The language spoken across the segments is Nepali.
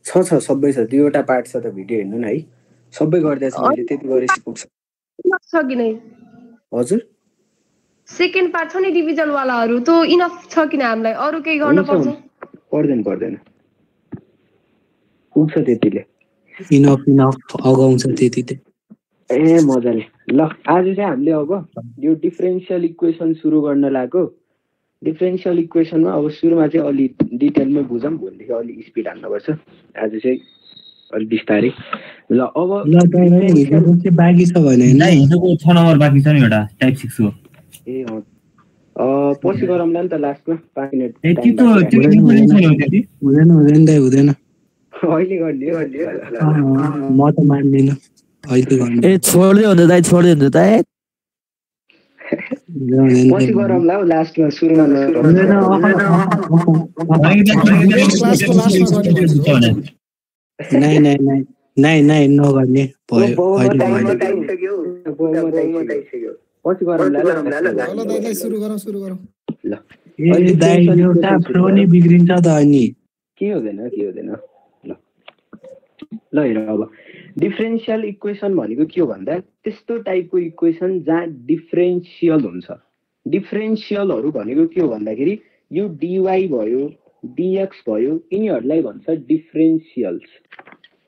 छ सबै छ, दुईवटा पार्ट छ त भिडियो हेर्नु न है, सबै गर्दैछ मैले, त्यति गरेपछि पुग्छ। छ कि नै? हजुर सेकेन्ड पार्ट छ नि डिभिजन वालाहरु, त्यो इनफ छ किन हामीलाई? अरु केही गर्न पर्छ? पर्दैन पुग्छ त्यतिले। इनफ अगाउँछ त्यतिले। ए मजाले। ल आज चाहिँ हामीले अब यो डिफरेन्शियल इक्वेसन सुरु गर्न लागेको। डिफरेन्शियल इक्वेसनमा अब सुरुमा चाहिँ अलि डिटेलमै बुझौँ, भोलिदेखि अलि स्पिड हाल्नुपर्छ। आज चाहिँ अलि बिस्तारै। ल अब बाँकी छ भने हिजोको 6 नम्बर बाँकी छ नि एउटा टाइप 6 को। ए पछि गरौँला नि त लास्टमा 5 मिनेट। हुँदैन अहिले गर्ने म त मान्दिनँ अहिले गर्ने। ए छोड्दै हुन्छ दाइ पछि गरौँला हौ लास्टमा, सुरुमा नै नगर्ने भयो। पछि गरौँला। एउटा फ्लो नै बिग्रिन्छ त अनि के हुँदैन। ल हेर अब डिफरेन्शियल इक्वेसन भनेको के हो भन्दा त्यस्तो टाइपको इक्वेसन जहाँ डिफरेन्शियल हुन्छ। डिफरेन्शियलहरू भनेको के हो भन्दाखेरि यो डिवाई भयो डिएक्स भयो यिनीहरूलाई भन्छ डिफरेन्शियल्स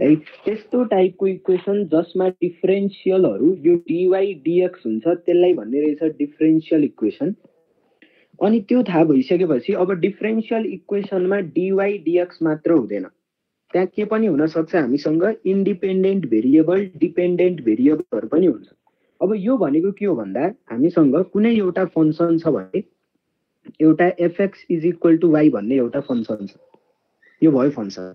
है। त्यस्तो टाइपको इक्वेसन जसमा डिफरेन्शियलहरू यो डिवाई डिएक्स हुन्छ त्यसलाई भन्ने रहेछ डिफरेन्शियल इक्वेसन। अनि त्यो थाहा भइसकेपछि अब डिफरेन्शियल इक्वेसनमा डिवाई डिएक्स मात्र हुँदैन, त्यहाँ के पनि हुन सक्छ हामीसँग इन्डिपेन्डेन्ट भेरिएबल डिपेन्डेन्ट भेरिएबलहरू पनि हुन्छ। अब यो भनेको के हो भन्दा हामीसँग कुनै एउटा फङ्सन छ भने एउटा f x is equal to y भन्ने एउटा फङ्सन छ, यो भयो फङ्सन।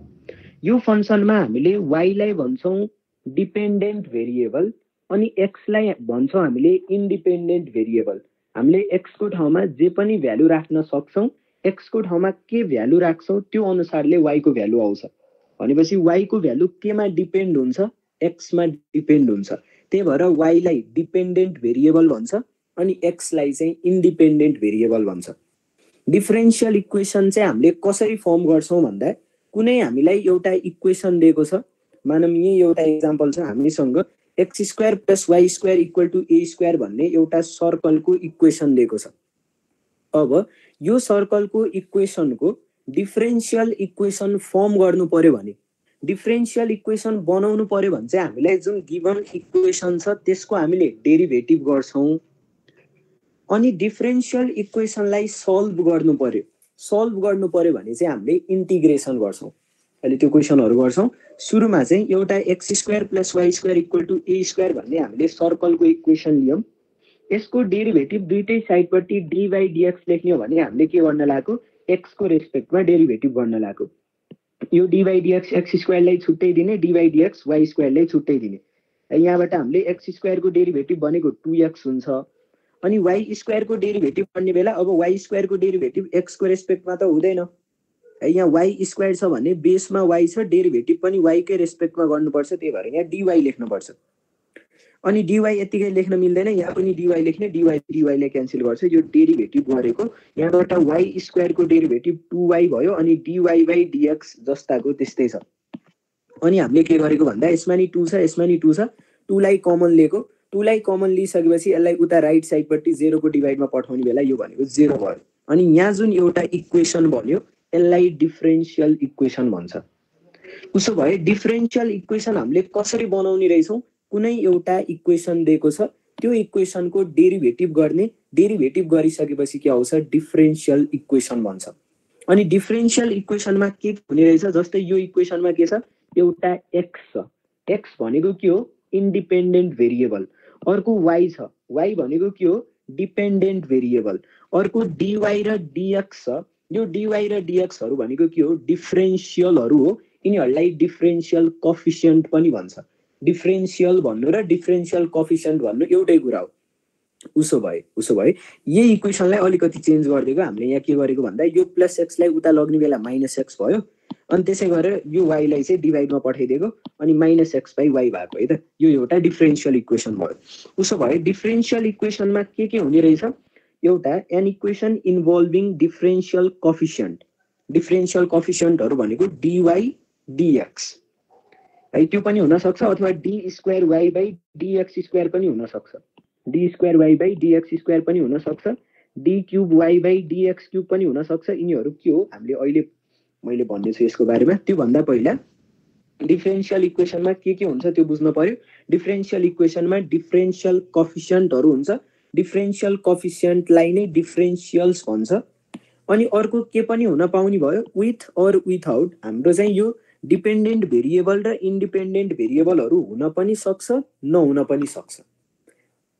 यो फङ्सनमा हामीले वाईलाई भन्छौँ डिपेन्डेन्ट भेरिएबल अनि एक्सलाई भन्छौँ हामीले इन्डिपेन्डेन्ट भेरिएबल। हामीले एक्सको ठाउँमा जे पनि भ्यालु राख्न सक्छौँ, एक्सको ठाउँमा के भ्यालु राख्छौँ त्यो अनुसारले वाईको भ्यालु आउँछ। भनेपछि वाईको भ्यालु केमा डिपेन्ड हुन्छ? एक्समा डिपेन्ड हुन्छ। त्यही भएर वाईलाई डिपेन्डेन्ट भेरिएबल भन्छ अनि एक्सलाई चाहिँ इन्डिपेन्डेन्ट भेरिएबल भन्छ। डिफरेन्शियल इक्वेसन चाहिँ हामीले कसरी फर्म गर्छौँ भन्दा कुनै हामीलाई एउटा इक्वेसन दिएको छ, मानौँ यही एउटा इक्जाम्पल छ, हामीसँग x square plus y square equal to a square भन्ने एउटा सर्कलको इक्वेसन दिएको छ। अब यो सर्कलको इक्वेसनको डिफरेन्शियल इक्वेसन फर्म गर्नु पर्यो भने, डिफरेन्शियल इक्वेसन बनाउनु पर्यो भने चाहिँ हामीलाई जुन गिभन इक्वेसन छ त्यसको हामीले डेरिभेटिभ गर्छौँ। अनि डिफरेन्शियल इक्वेसनलाई सल्भ गर्नु पर्यो। सल्भ गर्नु पर्यो भने चाहिँ हामीले इन्टिग्रेसन गर्छौँ। अहिले त्यो क्वेसनहरू गर्छौँ। सुरुमा चाहिँ एउटा x square plus y square equal to a square भन्ने हामीले सर्कलको इक्वेसन लियौँ। यसको डेरिभेटिभ दुईटै साइडपट्टि डी बाई डिएक्स लेख्ने हो भने हामीले के गर्न लागेको? एक्सको रेस्पेक्टमा डेरिभेटिभ गर्न लागेको। यो डी बाई डिएक्स एक्स स्क्वायरलाई छुट्टै दिने, डी बाई डिएक्स वाई स्क्वायरलाई छुट्टै दिने। यहाँबाट हामीले एक्स स्क्वायरको डेरिभेटिभ भनेको 2x हुन्छ। अनि वाई स्क्वायरको डेरिभेटिभ गर्ने बेला अब वाई स्क्वायरको डेरिभेटिभ एक्सको रेस्पेक्टमा त हुँदैन। यहाँ वाई स्क्वायर छ भने बेसमा वाई छ, डेरिभेटिभ पनि वाईकै रेस्पेक्टमा गर्नुपर्छ, त्यही भएर यहाँ डिवाई लेख्नुपर्छ। अनि डिवाई यतिकै लेख्न मिल्दैन, यहाँ पनि डिवाई लेख्ने, डिवाईले क्यान्सल गर्छ। यो डेरिभेटिभ गरेको यहाँबाट वाई स्क्वायरको डेरिभेटिभ 2y भयो अनि डिवाई बाई डिएक्स जस्ताको त्यस्तै छ। अनि हामीले के गरेको भन्दा यसमा नि 2 छ, यसमा नि 2 छ, 2 लाई कमन लिएको। 2 लाई कमन लिइसकेपछि यसलाई उता राइट साइडपट्टि 0 को डिभाइडमा पठाउने बेला यो भनेको 0 भयो। अनि यहाँ जुन एउटा इक्वेसन बन्यो यसलाई डिफरेन्शियल इक्वेसन भन्छ। उसो भए डिफरेन्शियल इक्वेसन हामीले कसरी बनाउने रहेछौँ? कुनै एउटा इक्वेसन दिएको छ, त्यो इक्वेसनको डेरिभेटिभ गर्ने, डेरिभेटिभ गरिसकेपछि के आउँछ? डिफरेन्शियल इक्वेसन भन्छ। अनि डिफरेन्शियल इक्वेसनमा के हुने रहेछ? जस्तै यो इक्वेसनमा के छ? एउटा एक्स छ, एक्स भनेको के हो? Independent variable. अर्को वाई छ, वाई भनेको के हो? Dependent variable. अर्को डिवाई र डिएक्स छ, यो डिवाई र डिएक्सहरू भनेको के हो? डिफरेन्शियलहरू हो। यिनीहरूलाई डिफरेन्शियल कोफिसिएन्ट पनि भन्छ। डिफरेन्शियल भन्नु र डिफरेन्शियल कोफिसिएन्ट भन्नु एउटै कुरा हो। उसो भए यही इक्वेसनलाई अलिकति चेन्ज गरिदिएको हामीले। यहाँ के गरेको भन्दा यो प्लस एक्सलाई उता लग्ने बेला माइनस एक्स भयो, अनि त्यसै गरेर यो वाईलाई चाहिँ डिभाइडमा पठाइदिएको अनि माइनस एक्स बाई वाई भएको है त। यो एउटा डिफरेन्शियल इक्वेसन भयो। उसो भए डिफरेन्शियल इक्वेसनमा के हुने रहेछ? एउटा an equation involving differential coefficient. Differential कोफिसिएन्टहरू भनेको डिवाई dx है त्यो पनि हुन सक्छ अथवा d square y by dx square पनि हुन सक्छ d square y by dx square पनि हुन सक्छ d cube y by dx cube पनि हुन सक्छ यिनीहरू के हो हामीले अहिले मैले भन्ने छु यसको बारेमा त्यो भन्दा पहिला डिफरेन्शियल इक्वेसनमा के हुन्छ त्यो बुझ्न पर्यो डिफरेन्शियल इक्वेसनमा डिफरेन्शियल कोएफिसिएन्टहरु हुन्छ डिफरेन्शियल कोएफिसिएन्टलाई नै डिफरेन्शियल्स भन्छ अनि अर्को के पनि हुन पाउने भयो विथ अर विथआउट हाम्रो चाहिँ यो डिपेन्डेन्ट भेरिएबल र इन्डिपेन्डेन्ट भेरिएबलहरु हुन पनि सक्छ नहुन पनि सक्छ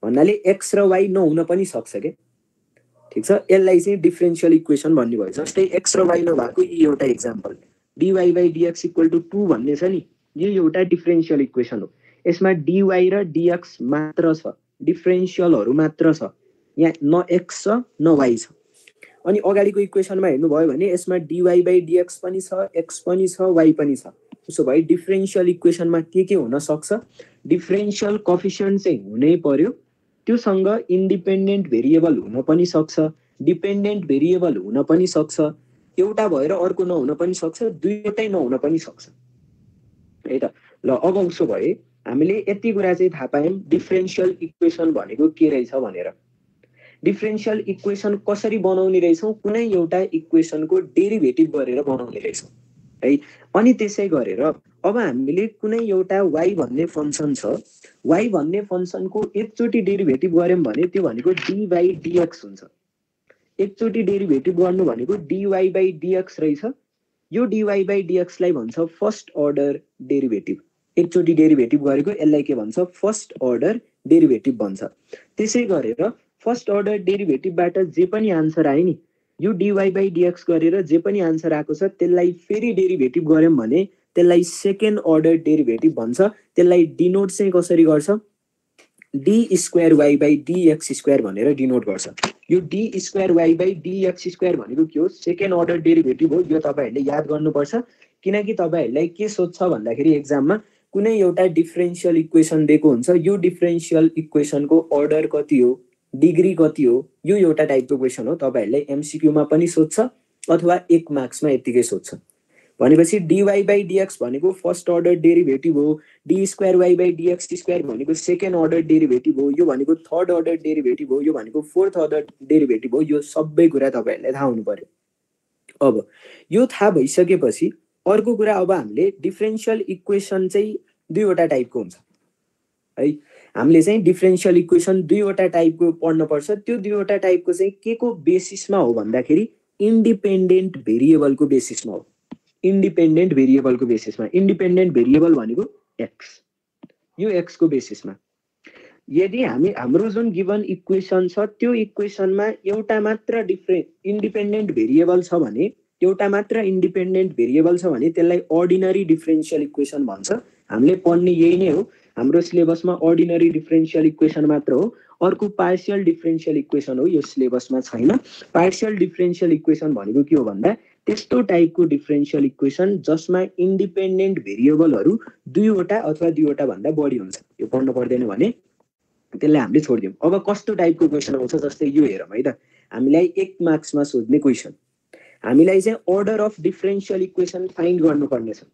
भन्नाले x र y नहुन पनि सक्छ के ठीक छ यसलाई चाहिँ डिफरेन्शियल इक्वेसन भन्ने भयो जस्तै x र y नभएको यो एउटा example dy by dx equal to 2 भन्ने छ नि यो एउटा डिफरेन्शियल इक्वेसन हो यसमा dy र dx मात्र छ डिफरेन्शियलहरु मात्र छ यहाँ न x छ न y छ अनि अगाडिको इक्वेसनमा हेर्नु भयो भने यसमा dy by dx पनि छ x पनि छ y पनि छ त्यसो भए डिफरेन्शियल इक्वेसनमा के हुन सक्छ डिफरेन्शियल कोएफिसिएन्ट चाहिँ हुनै पर्यो त्योसँग इन्डिपेन्डेन्ट भेरिएबल हुन पनि सक्छ डिपेन्डेन्ट भेरिएबल हुन पनि सक्छ एउटा भएर अर्को नहुन पनि सक्छ दुईवटै नहुन पनि सक्छ है त ल अब उसो भए हामीले यति कुरा चाहिँ थाहा पायौं डिफरेन्शियल इक्वेसन भनेको के रहेछ भनेर डिफरेन्शियल इक्वेसन कसरी बनाउने रहेछौं कुनै एउटा इक्वेसनको डेरिभेटिभ गरेर बनाउने रहेछौं है अनि त्यसै गरेर अब हामीले कुनै एउटा y भन्ने फंक्सन छ y भन्ने फंक्सनको एकचोटी डेरिभेटिभ गर्यौं भने त्यो भनेको d by dx हुन्छ एकचोटी डेरिभेटिभ गर्नु भनेको dy by dx रहेछ यो dy by dx लाई भन्छ फर्स्ट अर्डर डेरिभेटिभ एकचोटी डेरिभेटिभ गरेको यसलाई के भन्छ फर्स्ट अर्डर डेरिभेटिभ भन्छ त्यसै गरेर फर्स्ट अर्डर डेरिभेटिभबाट जे पनि आन्सर आयो नि यो dy by dx गरेर जे पनि आन्सर आएको छ त्यसलाई फेरि डेरिभेटिभ गर्यौं भने त्यसलाई सेकेन्ड अर्डर डेरिभेटिभ भन्छ त्यसलाई डिनोट चाहिँ कसरी गर्छ d square y by dx square भनेर डिनोट गर्छ यो d square y by dx square भनेको के हो सेकेन्ड अर्डर डेरिभेटिभ हो यो तपाईहरुले याद गर्नुपर्छ किनकि तपाईहरुलाई के सोध्छ भन्दाखेरि एक्जाममा कुनै एउटा डिफरेन्शियल इक्वेसन दिएको हुन्छ यो डिफरेन्शियल इक्वेसनको अर्डर कति हो डिग्री कति हो यो एउटा टाइपको क्वेशन हो तपाईहरुले एमसीक्यू मा पनि सोध्छ अथवा 1 मार्क्समा यतिकै सोध्छ भनेपछि dy by dx भनेको फर्स्ट अर्डर डेरिभेटिभ हो d square y by dx square भनेको सेकेन्ड अर्डर डेरिभेटिभ हो यो भनेको थर्ड अर्डर डेरिभेटिभ हो यो भनेको फोर्थ अर्डर डेरिभेटिभ हो यो सबै कुरा तपाईहरुलाई थाहा हुनु पर्यो अब यो थाहा भइसकेपछि अर्को कुरा अब हामीले डिफरेन्शियल इक्वेसन चाहिँ दुईवटा टाइपको हुन्छ है हामीले चाहिँ डिफरेन्शियल इक्वेसन दुईवटा टाइपको पढ्न पर्छ त्यो दुईवटा टाइपको चाहिँ के को बेसिसमा हो भन्दाखेरि इन्डिपेन्डेन्ट भेरिएबलको बेसिसमा हो इन्डिपेन्डेन्ट भेरिएबलको बेसिसमा इन्डिपेन्डेन्ट भेरिएबल भनेको x यो x को बेसिसमा यदि हाम्रो जुन गिवन इक्वेसन छ त्यो इक्वेसनमा एउटा मात्र इन्डिपेन्डेन्ट भेरिएबल छ भने एउटा मात्र इन्डिपेन्डेन्ट भेरिएबल छ भने त्यसलाई अर्डिनरी डिफरेन्शियल इक्वेसन भन्छ हामीले पढ्ने यही नै हो हाम्रो सिलेबसमा अर्डिनरी डिफरेन्शियल इक्वेसन मात्र हो अर्को पार्शियल डिफरेन्शियल इक्वेसन हो यो सिलेबसमा छैन पार्शियल डिफरेन्शियल इक्वेसन भनेको के हो भन्दा त्यस्तो टाइपको डिफरेन्शियल इक्वेसन जसमा इन्डिपेन्डेन्ट भेरिएबलहरु दुईवटा अथवा दुईवटा भन्दा बढी हुन्छ यो पढ्न पर्दैन भने त्यसलाई हामीले छोड्दियौं अब कस्तो टाइपको क्वेशन आउँछ जस्तै यो हेरौं है त हामीलाई 1 मार्क्समा सोध्ने क्वेशन हामीलाई चाहिँ order of differential equation find गर्नुपर्ने छ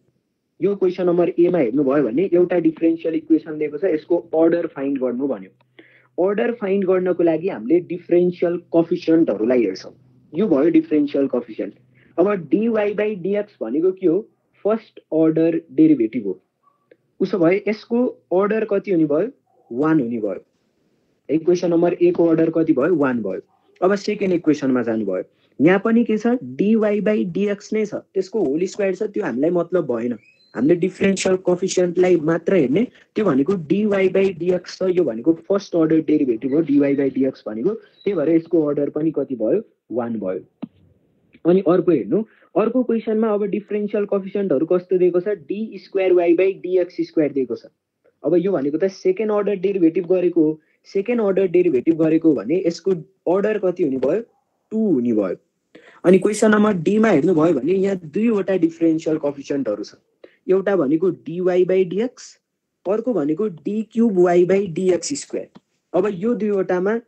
यो क्वेशन नम्बर ए मा हेर्नु भयो भने एउटा डिफरेन्शियल इक्वेसन दिएको छ यसको अर्डर फाइन्ड गर्नु भन्यो अर्डर फाइन्ड गर्नको लागि हामीले डिफरेन्शियल कोएफिसिएन्टहरुलाई हेर्छौं यो भयो डिफरेन्शियल कोएफिसिएन्ट अब dy by dx भनेको के हो फर्स्ट अर्डर डेरिभेटिभ हो उसो भए यसको अर्डर कति हुने भयो 1 हुने भयो इक्वेसन नम्बर ए को अर्डर कति भयो 1 भयो अब सेकेन्ड इक्वेसनमा जानु भयो यहाँ पनि के छ dy by dx नै छ त्यसको होल स्क्वायर छ त्यो हामीलाई मतलब भएन हामीले डिफरेन्शियल कोएफिसिएन्टलाई मात्र हेर्ने त्यो भनेको dy by dx छ यो भनेको फर्स्ट अर्डर डेरिभेटिभ हो dy by dx भनेको त्यही भएर यसको अर्डर पनि कति भयो 1 भयो अनि अर्को हेर्नु अर्को क्वेशनमा अब डिफरेन्शियल कोएफिसिएन्टहरु कस्तो दिएको छ d square y by dx square दिएको छ अब यो भनेको त सेकेन्ड अर्डर डेरिभेटिभ गरेको हो सेकेन्ड अर्डर डेरिभेटिभ गरेको भने यसको अर्डर कति हुने भयो 2 हुने भयो अनि क्वेशन नम्बर डी मा हेर्नु भयो भने यहाँ दुईवटा डिफरेन्शियल कोएफिसिएन्टहरु छ एउटा भनेको dy by dx अर्को भनेको d cube y by dx square अब यो दुईवटामा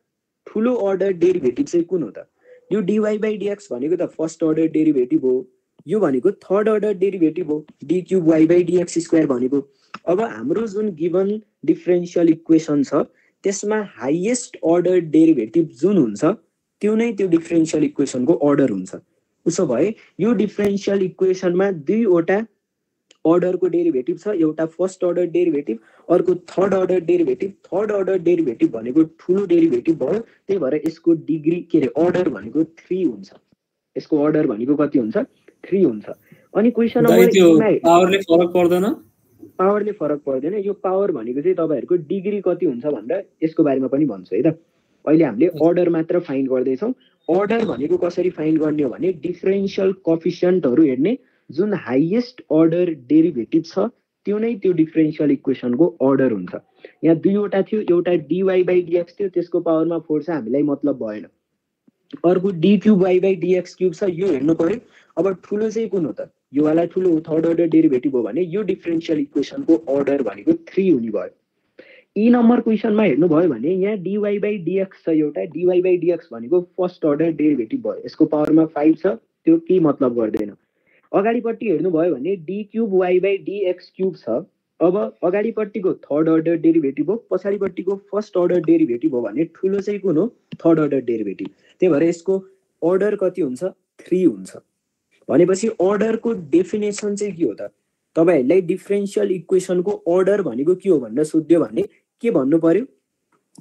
ठूलो अर्डर डेरिभेटिभ चाहिँ कुन हो त यो dy by dx भनेको त फर्स्ट अर्डर डेरिभेटिभ हो यो भनेको थर्ड अर्डर डेरिभेटिभ हो, d cube y by d x square भनेको। अब हाम्रो जुन गिभन डिफरेन्सियल इक्वेसन छ त्यसमा हाइएस्ट अर्डर डेरिभेटिभ जुन हुन्छ त्यो नै त्यो डिफरेन्सियल इक्वेसनको अर्डर हुन्छ। उसो भए यो डिफरेन्सियल इक्वेसनमा दुईवटा अर्डरको डेरिभेटिभ छ, एउटा फर्स्ट अर्डर डेरिभेटिभ, अर्को third order derivative. Third order derivative भनेको ठुलो डेरिभेटिभ भयो, त्यही भएर यसको डिग्री के अरे अर्डर भनेको 3 हुन्छ। यसको अर्डर भनेको कति हुन्छ? 3 हुन्छ। अनि क्वेसन नम्बर पावरले फरक पर्दैन, पावरले फरक पर्दैन। यो पावर भनेको चाहिँ तपाईहरुको डिग्री कति हुन्छ भनेर यसको बारेमा पनि भन्छु है त। अहिले हामीले अर्डर मात्र फाइन्ड गर्दै छौं। अर्डर भनेको कसरी फाइन्ड गर्ने हो भने डिफरेन्शियल कोएफिसिएन्टहरु हेर्ने, जुन हाईएस्ट अर्डर डेरिभेटिभ छ त्यो नै त्यो डिफरेन्शियल इक्वेसनको अर्डर हुन्छ। यहाँ दुईवटा थियो, एउटा dy बाइ dx थियो, त्यसको पावरमा 4 छ, हामीलाई मतलब भएन। अर्को d cube y by dx cube छ, यो हेर्नु पर्यो। अब ठुलो चाहिँ कुन हो त? यो वाला ठुलो थर्ड अर्डर डेरिभेटिभ हो भने यो डिफरेन्शियल इक्वेसनको अर्डर भनेको 3 हुने भयो। ई नम्बर क्वेसनमा हेर्नु भयो भने यहाँ dy बाइ dx छ, एउटा dy बाइ dx भनेको फर्स्ट अर्डर डेरिभेटिभ भयो, यसको पावरमा 5 छ, त्यो के मतलब गर्दैन। अगाडिपट्टि हेर्नु भयो भने d cube y by dx cube छ। अब अगाडिपट्टिको थर्ड अर्डर डेरिभेटिभ हो, पछाडिपट्टिको फर्स्ट अर्डर डेरिभेटिभ हो भने ठुलो चाहिँ कुन हो? Third order derivative. त्यही भएर यसको अर्डर कति हुन्छ? 3 हुन्छ। भनेपछि अर्डरको डेफिनेसन चाहिँ के हो त? तपाईहरुलाई डिफरेन्शियल इक्वेसनको अर्डर भनेको के हो भनेर सोध्यो भने के भन्नु पर्यो?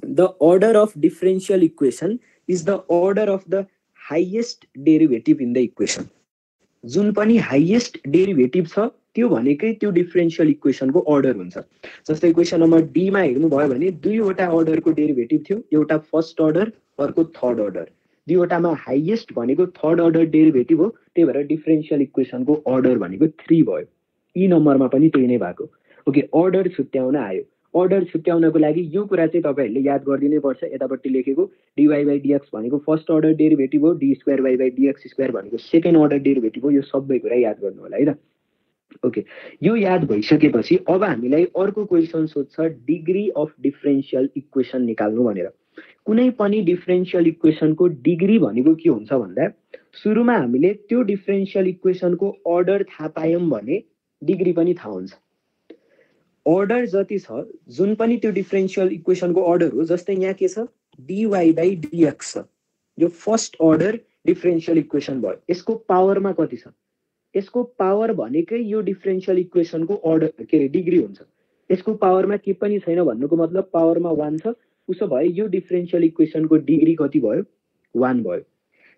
The order of differential equation is the order of the highest derivative in the equation. जुन पनि हाईएस्ट डेरिभेटिभ छ त्यो भनेकै त्यो डिफरेन्शियल इक्वेसनको अर्डर हुन्छ। जस्तै क्वेसन नम्बर डी मा हेर्नु भयो भने दुईवटा अर्डरको डेरिभेटिभ थियो, एउटा फर्स्ट अर्डर, अर्को थर्ड अर्डर। दुईवटामा हाईएस्ट भनेको थर्ड अर्डर डेरिभेटिभ हो, त्यही भएर डिफरेन्शियल इक्वेसनको अर्डर भनेको 3 भयो। ई नम्बरमा पनि त्यही नै भएको। ओके, अर्डर छुट्याउन आयो। अर्डर छुट्याउनको लागि यो कुरा चाहिँ तपाईहरुले याद गरिदिनै पर्छ। यतापट्टि लेखेको dy बाइ dx भनेको फर्स्ट अर्डर डेरिभेटिभ हो, d square y by dx square भनेको सेकेन्ड अर्डर डेरिभेटिभ हो। यो सबै कुरा याद गर्नु होला है त। ओके, यो याद भइसकेपछि अब हामीलाई अर्को क्वेसन सोध्छ डिग्री अफ डिफरेन्शियल इक्वेसन निकाल्नु भनेर। कुनै पनि डिफरेन्शियल इक्वेसनको डिग्री भनेको के हुन्छ भन्दा सुरुमा हामीले त्यो डिफरेन्शियल इक्वेसनको अर्डर थाहा पायौं भने डिग्री पनि थाहा हुन्छ। अर्डर जति छ, जुन पनि त्यो डिफरेन्शियल इक्वेसनको अर्डर हो, जस्तै यहाँ के छ? dy बाइ dx छ, यो फर्स्ट अर्डर डिफरेन्शियल इक्वेसन भयो। यसको पावरमा कति छ? यसको पावर भनेकै यो डिफरेन्शियल इक्वेसनको अर्डर के अरे डिग्री हुन्छ। यसको पावरमा के पनि छैन भन्नुको मतलब पावरमा 1 छ। उसो भए यो डिफरेन्शियल इक्वेसनको डिग्री कति भयो? 1 भयो।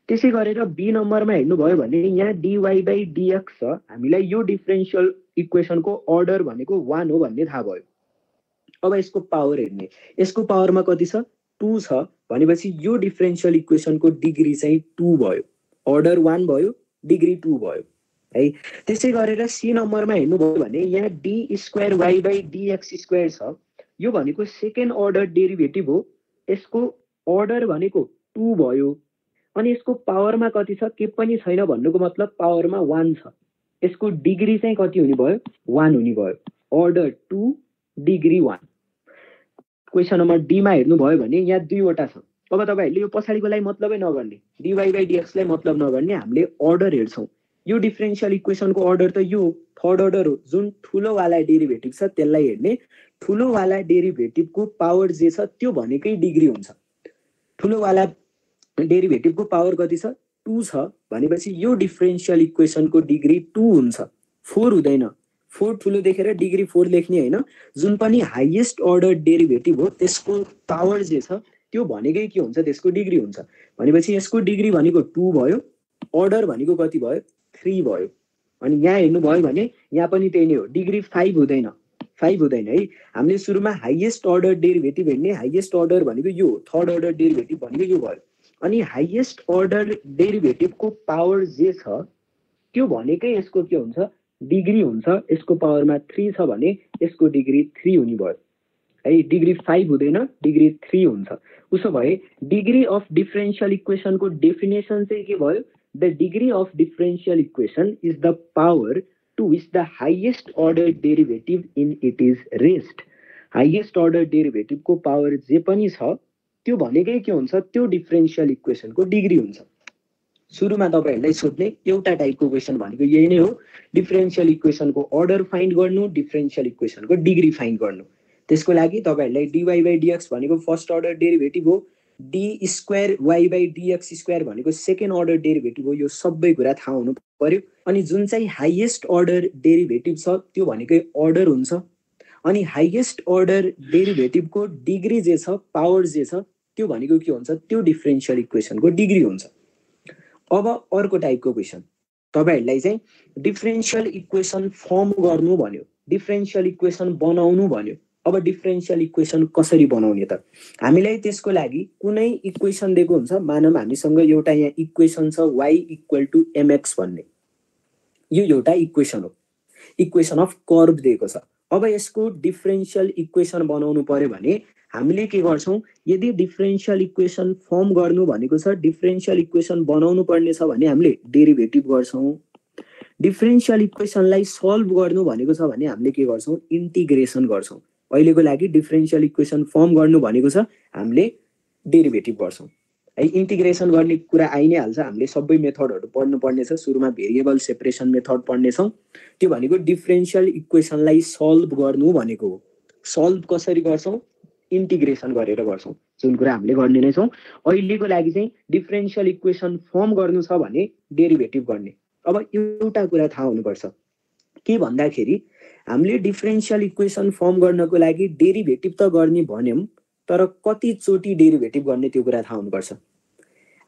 त्यसै गरेर बी नम्बरमा हेर्नु भयो भने यहाँ dy बाइ dx छ, हामीलाई यो डिफरेन्शियल इक्वेसनको अर्डर भनेको 1 हो भन्ने थाहा भयो। अब यसको पावर हेर्ने, यसको पावरमा कति छ? 2 छ। भनेपछि यो डिफरेन्शियल इक्वेसनको डिग्री चाहिँ 2 भयो। अर्डर 1 भयो, डिग्री 2 भयो है। त्यसै गरेर सी नम्बरमा हेर्नु भयो भने यहाँ d square y by dx square छ, यो भनेको सेकेन्ड अर्डर डेरिभेटिभ हो, यसको अर्डर भनेको 2 भयो। अनि यसको पावरमा कति छ? के पनि छैन भन्नुको मतलब पावरमा 1 छ। यसको डिग्री चाहिँ कति हुने भयो? 1 हुने भयो। Order 2, degree 1। Question number D मा हेर्नु भयो भने यहाँ दुईवटा छ। अब तपाईहरुले यो पछाडिकोलाई मतलबै नगर्ने, dy बाइ dx लाई मतलब नगर्ने, हामीले अर्डर हेर्छौं। यो डिफरेन्शियल इक्वेसनको अर्डर त यो थर्ड अर्डर हो। जुन ठुलो वाला डेरिभेटिभ छ त्यसलाई हेर्ने, ठुलो वाला डेरिभेटिभको पावर जे छ त्यो भनेकै डिग्री हुन्छ। ठुलो वाला डेरिभेटिभको पावर कति छ? 2 छ। भनेपछि यो डिफरेन्शियल इक्वेसनको डिग्री 2 हुन्छ, 4 हुँदैन। 4 ठुलो देखेर डिग्री 4 लेख्ने हैन। जुन पनि हाईएस्ट अर्डर डेरिभेटिभ हो त्यसको पावर जे छ त्यो भनेकै के हुन्छ? त्यसको डिग्री हुन्छ। भनेपछि यसको डिग्री भनेको 2 भयो, अर्डर भनेको कति भयो? 3 भयो। अनि यहाँ हेर्नु भयो भने यहाँ पनि त्यही नै हो, डिग्री 5 हुँदैन। 5 हुँदैन है। हामीले सुरुमा हाईएस्ट अर्डर डेरिभेटिभ हेर्ने, हाईएस्ट अर्डर भनेको यो, थर्ड अर्डर डेरिभेटिभ भनेको यो भयो। अनि हाईएस्ट अर्डर डेरिभेटिभको पावर जे छ त्यो भनेकै यसको के हुन्छ? डिग्री हुन्छ। यसको पावरमा 3 छ भने यसको डिग्री 3 हुने भयो है। डिग्री 5 हुँदैन, डिग्री 3 हुन्छ। उसो भए डिग्री अफ डिफरेन्शियल इक्वेसनको डेफिनेसन चाहिँ के भयो? The degree of differential equation is the power to which the highest order derivative in it is raised. Highest order derivative को power जे पनि छ त्यो भनेकै के हुन्छ? त्यो डिफरेन्शियल इक्वेसनको डिग्री हुन्छ। सुरुमा तपाईहरुलाई सोध्ने एउटा टाइपको क्वेशन भनेको यही नै हो डिफरेन्शियल इक्वेसनको अर्डर फाइन्ड गर्नु डिफरेन्शियल इक्वेसनको डिग्री फाइन्ड गर्नु त्यसको लागि तपाईहरुलाई dy/dx भनेको फर्स्ट अर्डर डेरिभेटिभ हो d²y/dx² भनेको सेकेन्ड अर्डर डेरिभेटिभ हो यो सबै कुरा थाहा हुनु पर्यो अनि जुन चाहिँ हाईएस्ट अर्डर डेरिभेटिभ छ त्यो भनेकै अर्डर हुन्छ अनि हाईएस्ट अर्डर डेरिभेटिभको डिग्री जे छ पावर जे छ त्यो भनेको के हुन्छ त्यो डिफरेन्शियल इक्वेसनको डिग्री हुन्छ अब अर्को टाइपको क्वेशन तपाईहरुलाई चाहिँ डिफरेन्शियल इक्वेसन फर्म गर्नु भन्यो डिफरेन्शियल इक्वेसन बनाउनु भन्यो अब डिफरेन्शियल इक्वेसन कसरी बनाउने त हामीलाई त्यसको लागि कुनै इक्वेसन दिएको हुन्छ मानौं हामीसँग एउटा यहाँ इक्वेसन छ y = mx भन्ने यो एउटा इक्वेसन हो इक्वेसन अफ कर्व दिएको छ अब यसको डिफरेन्शियल इक्वेसन बनाउनु पर्यो भने हामीले के गर्छौं यदि डिफरेन्शियल इक्वेसन फर्म गर्नु भनेको छ डिफरेन्शियल इक्वेसन बनाउनु पर्ने छ भने हामीले डेरिभेटिभ गर्छौं डिफरेन्शियल इक्वेसनलाई सल्भ गर्नु भनेको छ भने हामीले के गर्छौं इन्टिग्रेसन गर्छौं अहिलेको लागि डिफरेन्शियल इक्वेसन फर्म गर्नु भनेको छ हामीले डेरिभेटिभ गर्छौं है इन्टिग्रेसन गर्ने कुरा आइ नै हाल्छ हामीले सबै मेथडहरु पढ्नु पर्ने छ सुरुमा भेरिएबल सेपरेसन मेथड पढ्ने छौं त्यो भनेको डिफरेन्शियल इक्वेसनलाई सल्भ गर्नु भनेको हो सल्भ कसरी गर्छौं इन्टिग्रेसन गरेर गर्छौं जुन कुरा हामीले गर्ने नै छौं अहिलेको लागि चाहिँ डिफरेन्शियल इक्वेसन फर्म गर्नु छ भने डेरिभेटिभ गर्ने अब एउटा कुरा थाहा हुनुपर्छ के भन्दाखेरि हामीले डिफरेन्शियल इक्वेसन फर्म गर्नको लागि डेरिभेटिभ त गर्ने भन्यौं तर कति चोटी डेरिभेटिभ गर्ने त्यो कुरा थाहा हुनुपर्छ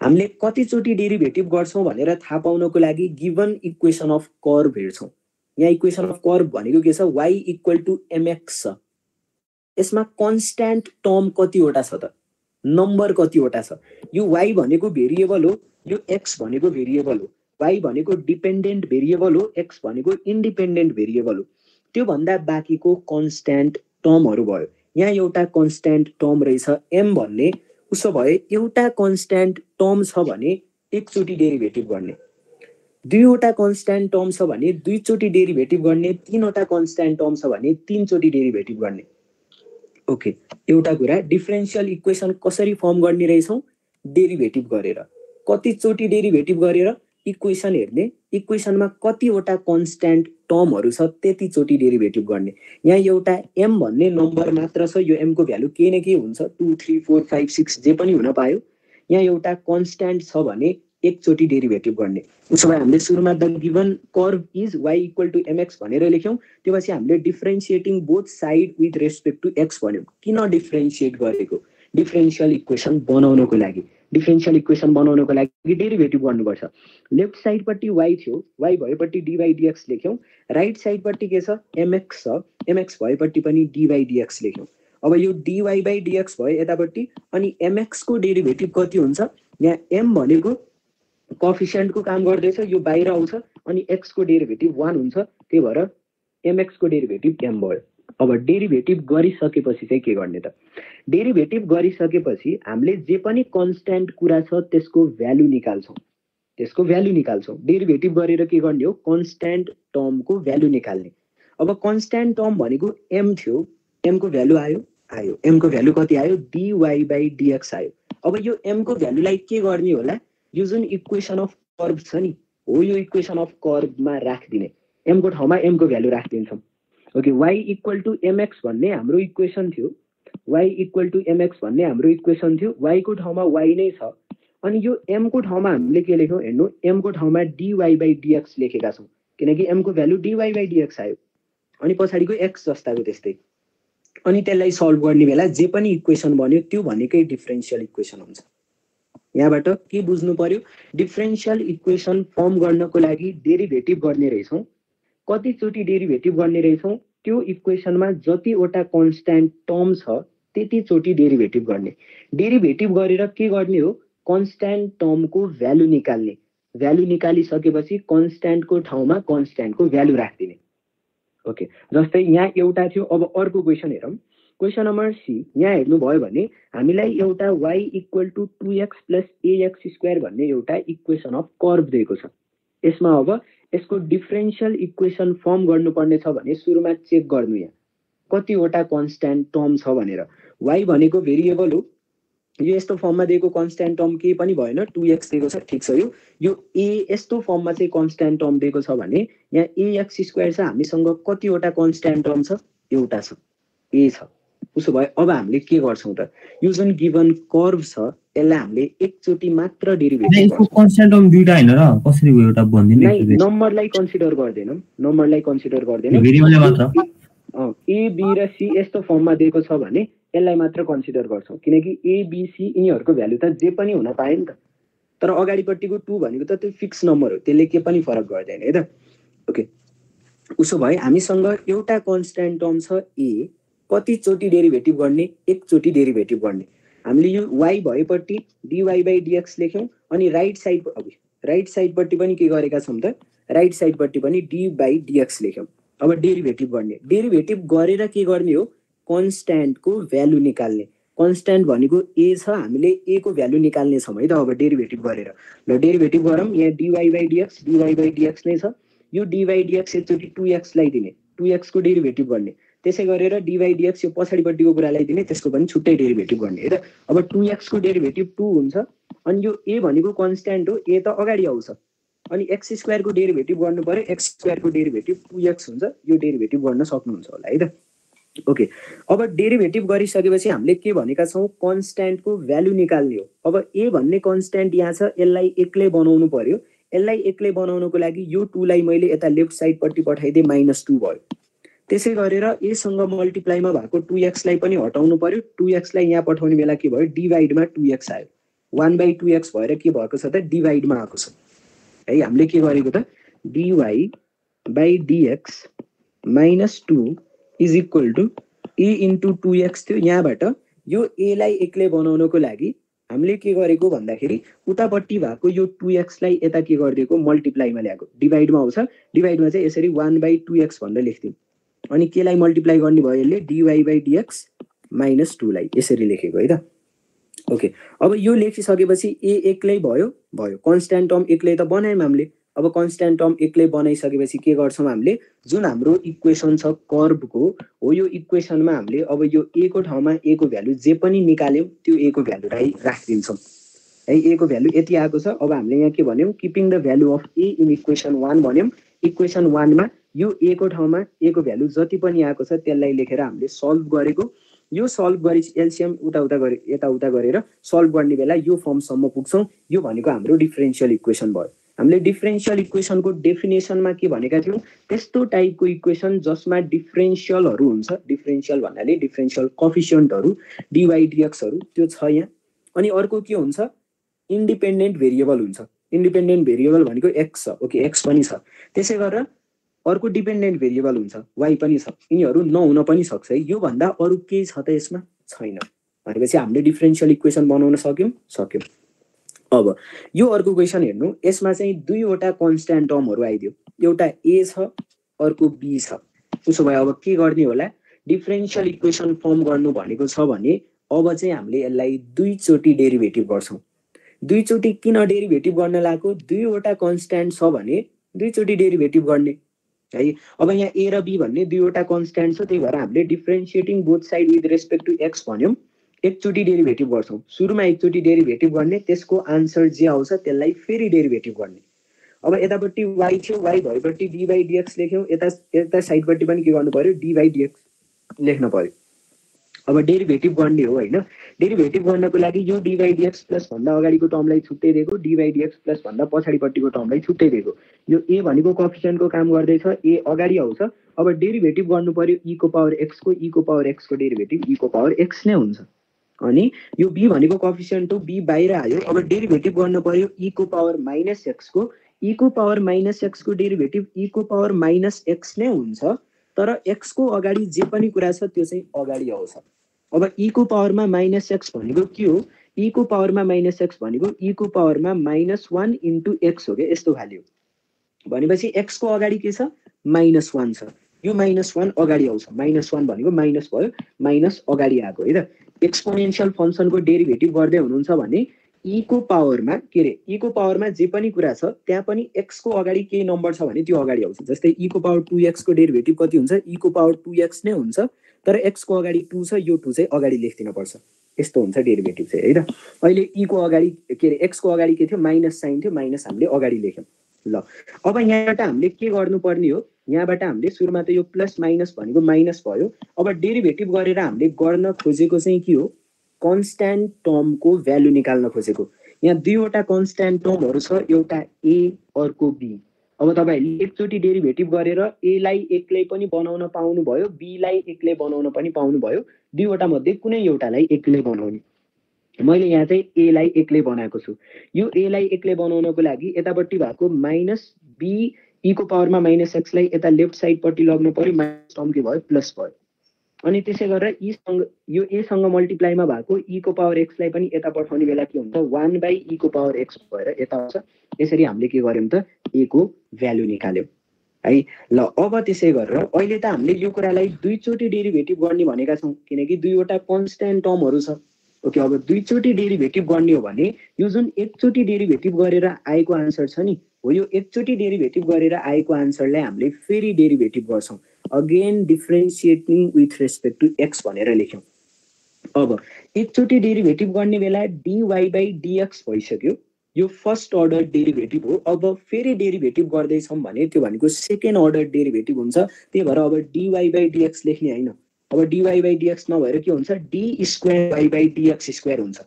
हामीले कति चोटी डेरिभेटिभ गर्छौं भनेर थाहा पाउनको लागि गिवन इक्वेसन अफ कर्व हेर्छौं यहाँ इक्वेसन अफ कर्व भनेको के छ y = mx छ यसमा कन्स्ट्यान्ट टर्म कतिवटा छ त नम्बर कतिवटा छ यो y भनेको भेरिएबल हो यो x भनेको भेरिएबल हो y भनेको डिपेन्डेन्ट भेरिएबल हो x भनेको इन्डिपेन्डेन्ट भेरिएबल हो त्यो भन्दा बाँकीको कन्स्ट्यान्ट टर्महरु भयो यहाँ एउटा कन्स्ट्यान्ट टर्म रहेछ m भन्ने उसो भए एउटा कन्स्ट्यान्ट टर्म छ भने एकचोटी डेरिभेटिभ गर्ने दुईवटा कन्स्ट्यान्ट टर्म छ भने दुईचोटी डेरिभेटिभ गर्ने तीनवटा कन्स्ट्यान्ट टर्म छ भने तीनचोटी डेरिभेटिभ गर्ने ओके एउटा कुरा डिफरेन्शियल इक्वेसन कसरी फर्म गर्ने रहेछौं डेरिभेटिभ गरेर कतिचोटी डेरिभेटिभ गरेर इक्वेसन हेर्ने इक्वेसनमा कतिवटा कन्स्ट्यान्ट टर्महरु छ त्यतिचोटी डेरिभेटिभ गर्ने यहाँ एउटा m भन्ने नम्बर मात्र छ यो m को भ्यालु के न के हुन्छ 2 3 4 5 6 जे पनि हुन पायो यहाँ एउटा कन्स्ट्यान्ट छ भने एकचोटी डेरिभेटिभ गर्ने उसो भए हामीले सुरुमा the given curve is y = mx भनेर लेख्यौं त्यसपछि हामीले differentiating both side with respect to x भन्यौं किन डिफरेन्शिएट गरेको डिफरेन्शियल इक्वेसन बनाउनको लागि डिफरेन्शियल इक्वेसन बनाउनको लागि डेरिभेटिभ गर्नुपर्छ लेफ्ट साइड पट्टि y थियो y भएपछि dy/dx लेख्यौं राइट साइड पट्टि के छ mx छ mx भएपछि पनि dy/dx लेख्यौं अब यो dy/dx भयो यतापट्टि अनि mx को डेरिभेटिभ कति हुन्छ यहाँ m भनेको कोएफिसिएन्ट को काम गर्दैछ यो बाहिर आउँछ अनि x को डेरिभेटिभ 1 हुन्छ त्यही भएर mx को डेरिभेटिभ m भयो अब डेरिभेटिभ गरिसकेपछि चाहिँ के गर्ने त डेरिभेटिभ गरिसकेपछि हामीले जे पनि कन्स्ट्यान्ट कुरा छ त्यसको भ्यालु निकाल्छौं डेरिभेटिभ गरेर के गर्ने हो कन्स्ट्यान्ट टर्मको भ्यालु निकाल्ने अब कन्स्ट्यान्ट टर्म भनेको m थियो m को भ्यालु आयो m को भ्यालु कति आयो dy/dx आयो अब यो m को भ्यालुलाई के गर्ने होला यो जुन इक्वेसन अफ कर्व छ नि हो यो इक्वेसन अफ कर्वमा राख्दिने m को ठाउँमा m को भ्यालु राख्दिन्छौं ओके y = mx भन्ने हाम्रो इक्वेसन थियो y = mx भन्ने हाम्रो इक्वेसन थियो y को ठाउँमा y नै छ अनि यो m को ठाउँमा हामीले के लेख्यौं हेर्नु m को ठाउँमा dy/dx लेखेका छौं किनकि m को भ्यालु dy/dx आयो अनि पछाडीको x जस्ताको त्यस्तै अनि त्यसलाई सल्भ गर्ने बेला जे पनि इक्वेसन बन्यो त्यो भनेकै डिफरेन्शियल इक्वेसन हुन्छ यहाँबाट के बुझ्नु पर्यो डिफरेन्शियल इक्वेसन फर्म गर्नको लागि डेरिभेटिभ गर्ने रहेछौं कतिचोटी डेरिभेटिभ गर्ने रहेछौं त्यो इक्वेसनमा जतिवटा कन्स्ट्यान्ट टर्म छ त्यतिचोटी डेरिभेटिभ गर्ने डेरिभेटिभ गरेर के गर्ने हो कन्स्ट्यान्ट टर्मको भ्यालु निकाल्ने भ्यालु निकालिसकेपछि कन्स्ट्यान्टको ठाउँमा कन्स्ट्यान्टको भ्यालु राख्दिने ओके जस्तै यहाँ एउटा थियो अब अर्को क्वेशन हेरौं क्वेशन नम्बर सी यहाँ हेर्नु भयो भने हामीलाई एउटा y = 2x + ax² भन्ने एउटा इक्वेसन अफ कर्व दिएको छ यसमा अब यसको डिफरेन्शियल इक्वेसन फर्म गर्नुपर्ने छ भने सुरुमा चेक गर्नु यहाँ कतिवटा कन्स्ट्यान्ट टर्म छ भनेर y भनेको भेरिएबल हो यो यस्तो फर्ममा दिएको कन्स्ट्यान्ट टर्म केही पनि भएन 2x दिएको छ ठिक छ यो a यस्तो फर्ममा चाहिँ कन्स्ट्यान्ट टर्म दिएको छ भने यहाँ ax स्क्वायर छ हामीसँग कतिवटा कन्स्ट्यान्ट टर्म छ एउटा छ a छ उसो भए अब हामीले के गर्छौं त यो जुन गिभन कर्भ छ यसलाई हामीले एकचोटी मात्र डेरिभेटिभ यसको कन्स्ट्यान्ट टर्म दुईटा हैन र कसरी भयो एउटा भन्दिनु नै नम्बरलाई कन्सिडर गर्दैनौं भेरिएबलले मात्र a b र c यस्तो फर्ममा दिएको छ भने यसलाई मात्र कन्सिडर गर्छौं किनकि a b c यिनीहरुको भ्यालु त जे पनि हुन पाए नि त तर अगाडिपट्टिको 2 भनेको त त्यो फिक्स नम्बर हो त्यसले के पनि फरक गर्दैन है त ओके उसो भए हामीसँग एउटा कन्स्ट्यान्ट टर्म छ a कति चोटी डेरिभेटिभ गर्ने एकचोटी डेरिभेटिभ गर्ने हामीले यो y भएपट्टि dy/dx लेख्यौं अनि राइट साइडपट्टि पनि के गरेका छौं त राइट साइडपट्टि पनि d/dx लेख्यौं अब डेरिभेटिभ गर्ने डेरिभेटिभ गरेर के गर्ने हो कन्स्ट्यान्टको भ्यालु निकाल्ने कन्स्ट्यान्ट भनेको a छ हामीले a को भ्यालु निकाल्ने छौं है त अब डेरिभेटिभ गरेर ल डेरिभेटिभ गरौँ यहाँ dy/dx नै छ यो dy/dx एकचोटी 2x लाई दिने 2x को डेरिभेटिभ गर्ने त्यसै गरेर dy/dx यो पछाडिपट्टिको कुरालाई दिने त्यसको पनि छुट्टै डेरिभेटिभ गर्ने है त अब 2x को डेरिभेटिभ 2 हुन्छ अनि यो a भनेको कन्स्ट्यान्ट हो a त अगाडि आउँछ अनि x स्क्वायर को डेरिभेटिभ गर्नु पर्यो x स्क्वायर को डेरिभेटिभ 2x हुन्छ यो डेरिभेटिभ गर्न सक्नुहुन्छ होला है त ओके अब डेरिभेटिभ गरिसकेपछि हामीले के भनेका छौं कन्स्ट्यान्ट को भ्यालु निकाल्ने हो अब a भन्ने कन्स्ट्यान्ट यहाँ छ यसलाई एक्लै बनाउनु पर्यो यसलाई एक्लै बनाउनको लागि यो 2 लाई मैले यता लेफ्ट साइड पट्टि पठाइदिए -2 भयो त्यसै गरेर a सँग मल्टिप्लाईमा भएको 2x लाई पनि हटाउनु पर्यो 2x लाई यहाँ पठाउने बेला के भयो डिवाइडमा 2x आयो 1/2x भएर के भएको छ त डिवाइडमा आएको छ है हामीले के गरेको त dy/dx -2 is equal to a into 2x थियो यहाँबाट यो a लाई एक्लै बनाउनको लागि हामीले के गरेको भन्दाखेरि उतापट्टि भएको यो 2x लाई यता के गरिदिएको मल्टिप्लाईमा ल्याएको डिवाइडमा आउँछ डिवाइडमा चाहिँ यसरी 1/2x भनेर लेख्दियौ अनि के लाई मल्टिप्लाई गर्ने भयो यसले dy/dx -2 लाई यसरी लेखेको है त ओके अब यो लेखिसकेपछि a एक्लै भयो कन्स्ट्यान्ट टर्म एक्लै त बनायौं हामीले अब कन्स्ट्यान्ट टर्म एक्लै बनाइसकेपछि के गर्छौं हामीले जुन हाम्रो इक्वेसन छ कर्भको हो यो इक्वेसनमा हामीले अब यो a को ठाउँमा a को भ्यालु जे पनि निकाल्यौं त्यो a को भ्यालुलाई राखिदिन्छौं है a को भ्यालु यति आएको छ अब हामीले यहाँ के भन्यौं keeping the value of a in equation 1 भन्यौं इक्वेसन 1 मा यो a को ठाउँमा a को भ्यालु जति पनि आएको छ त्यसलाई लेखेर हामीले सल्भ गरेको यो सल्भ गरि एलसीएम उता गरेर सल्भ गर्ने बेला यो फर्मसम्म पुग्छौं यो भनेको हाम्रो डिफरेन्शियल इक्वेसन भयो हामीले डिफरेन्शियल इक्वेसनको डेफिनेसनमा के भनेका थियौं त्यस्तो टाइपको इक्वेसन जसमा डिफरेन्शियलहरु हुन्छ डिफरेन्शियल भन्नाले डिफरेन्शियल कोएफिसिएन्टहरु dy/dx हरु त्यो छ यहाँ अनि अर्को के हुन्छ इन्डिपेन्डेन्ट भेरिएबल हुन्छ इन्डिपेन्डेन्ट भेरिएबल भनेको x छ ओके x पनि छ त्यसै गरेर अर्को डिपेन्डेन्ट भेरिएबल हुन्छ y पनि छ यिनीहरु नहुन पनि सक्छ है यो भन्दा अरु के छ त यसमा छैन भनेपछि हामीले डिफरेन्शियल इक्वेसन बनाउन सक्यौं अब यो अर्को क्वेशन हेर्नु यसमा चाहिँ दुईवटा कन्स्ट्यान्ट टर्महरु आइदियो एउटा a छ अर्को b छ उसो भए अब के गर्ने होला डिफरेन्शियल इक्वेसन फर्म गर्नु भनेको छ भने अब चाहिँ हामीले यसलाई दुई चोटी डेरिभेटिभ गर्छौं दुई चोटी किन डेरिभेटिभ गर्न लागेको दुईवटा कन्स्ट्यान्ट छ भने दुई चोटी डेरिभेटिभ गर्ने है अब यहाँ a र b भन्ने दुईवटा कन्स्ट्यान्ट छ त्यही भएर हामीले differentiating both side with respect to x भन्यौं एकचोटी डेरिभेटिभ गर्छौं सुरुमा एकचोटी डेरिभेटिभ गर्ने त्यसको आन्सर जे आउँछ त्यसलाई फेरि डेरिभेटिभ गर्ने अब यतापट्टि y थियो y भएपट्टि dy/dx लेख्यौं यता साइडपट्टि पनि के गर्नु पर्यो dy/dx लेख्न पर्यो अब डेरिभेटिभ गर्ने हो हैन डेरिभेटिभ गर्नको लागि यो dy/dx प्लस भन्दा अगाडिको टर्मलाई छुट्टै दिएको dy/dx प्लस भन्दा पछाडिपट्टिको टर्मलाई छुट्टै दिएको यो a भनेको कोएफिसिएन्टको काम गर्दै छ a अगाडि आउँछ अब डेरिभेटिभ गर्नु पर्यो e को पावर x को डेरिभेटिभ e को पावर x नै हुन्छ अनि यो b भनेको कोएफिसिएन्ट हो b बाहिर आयो अब डेरिभेटिभ गर्न पर्यो e को पावर -x को e को पावर -x को डेरिभेटिभ e को पावर -x नै हुन्छ तर x को अगाडि जे पनि कुरा छ त्यो चाहिँ अगाडि आउँछ अब e को पावरमा -x भनेको के हो e को पावरमा -x भनेको e को पावरमा -1 इन्टु x हो के यस्तो भ्यालु भनेपछि x को अगाडि के छ -1 छ यो -1 अगाडि आउँछ -1 भनेको माइनस भयो माइनस अगाडि आएको है त एक्सपोनेन्शियल फंक्शनको डेरिभेटिभ गर्दै हुनुहुन्छ भने e को पावरमा के रे e को पावरमा जे पनि कुरा छ त्यहाँ पनि x को अगाडि केही नम्बर छ भने त्यो अगाडि आउँछ जस्तै e को पावर 2x को डेरिभेटिभ कति हुन्छ e को पावर 2x नै हुन्छ तर x को अगाडि 2 छ यो 2 चाहिँ अगाडि लेख्दिन पर्छ यस्तो हुन्छ डेरिभेटिभ चाहिँ है त। अहिले e को अगाडि के अरे x को अगाडि के थियो माइनस साइन थियो, माइनस हामीले अगाडि लेख्यौँ। ल अब यहाँबाट हामीले के गर्नुपर्ने हो, यहाँबाट हामीले सुरुमा त यो प्लस माइनस भनेको माइनस भयो। अब डेरिभेटिभ गरेर हामीले गर्न खोजेको चाहिँ के हो, कन्स्ट्यान्ट टर्मको भ्यालु निकाल्न खोजेको। यहाँ दुईवटा कन्स्ट्यान्ट टर्महरू छ, एउटा a अर्को b। अब तपाईहरुले एकचोटी डेरिभेटिभ गरेर a लाई एक्लै पनि बनाउन पाउनु भयो, b लाई एक्लै बनाउन पनि पाउनु भयो। दुईवटा मध्ये कुनै एउटालाई एक्लै बनाउने। मैले यहाँ चाहिँ a लाई एक्लै बनाएको छु। यो a लाई एक्लै बनाउनको लागि यतापट्टि भएको माइनस b e को पावरमा माइनस x लाई यता लेफ्ट साइड पट्टि लग्नु पर्यो, माइनस टर्म के भयो प्लस भयो। अनि त्यसै गरेर e सँग यो a सँग मल्टिप्लाईमा भएको e को पावर x लाई पनि यता पठाउने बेला के हुन्छ 1/e को पावर x भएर यता आउँछ। यसरी हामीले के गर्यौं त a को भ्यालु निकाल्यौं है। ल अब त्यसै गरेर अहिले त हामीले यो कुरालाई दुईचोटी डेरिभेटिभ गर्ने भनेका छौं, किनकि दुईवटा कन्स्ट्यान्ट टर्महरू छ। ओके, अब दुईचोटी डेरिभेटिभ गर्ने हो भने यो जुन एकचोटी डेरिभेटिभ गरेर आएको आन्सर छ नि, हो यो एकचोटी डेरिभेटिभ गरेर आएको आन्सरलाई हामीले फेरि डेरिभेटिभ गर्छौं, again differentiating with respect to x भनेर लेख्यौं। अब एकचोटी डेरिभेटिभ गर्ने बेला dy/dx भइसक्यो, यो फर्स्ट अर्डर डेरिभेटिभ हो। अब फेरि डेरिभेटिभ गर्दै छौं भने त्यो भनेको सेकेन्ड अर्डर डेरिभेटिभ हुन्छ। त्यही भएर अब dy/dx लेख्ने हैन, अब dy/dx नभएर के हुन्छ d² y/dx² हुन्छ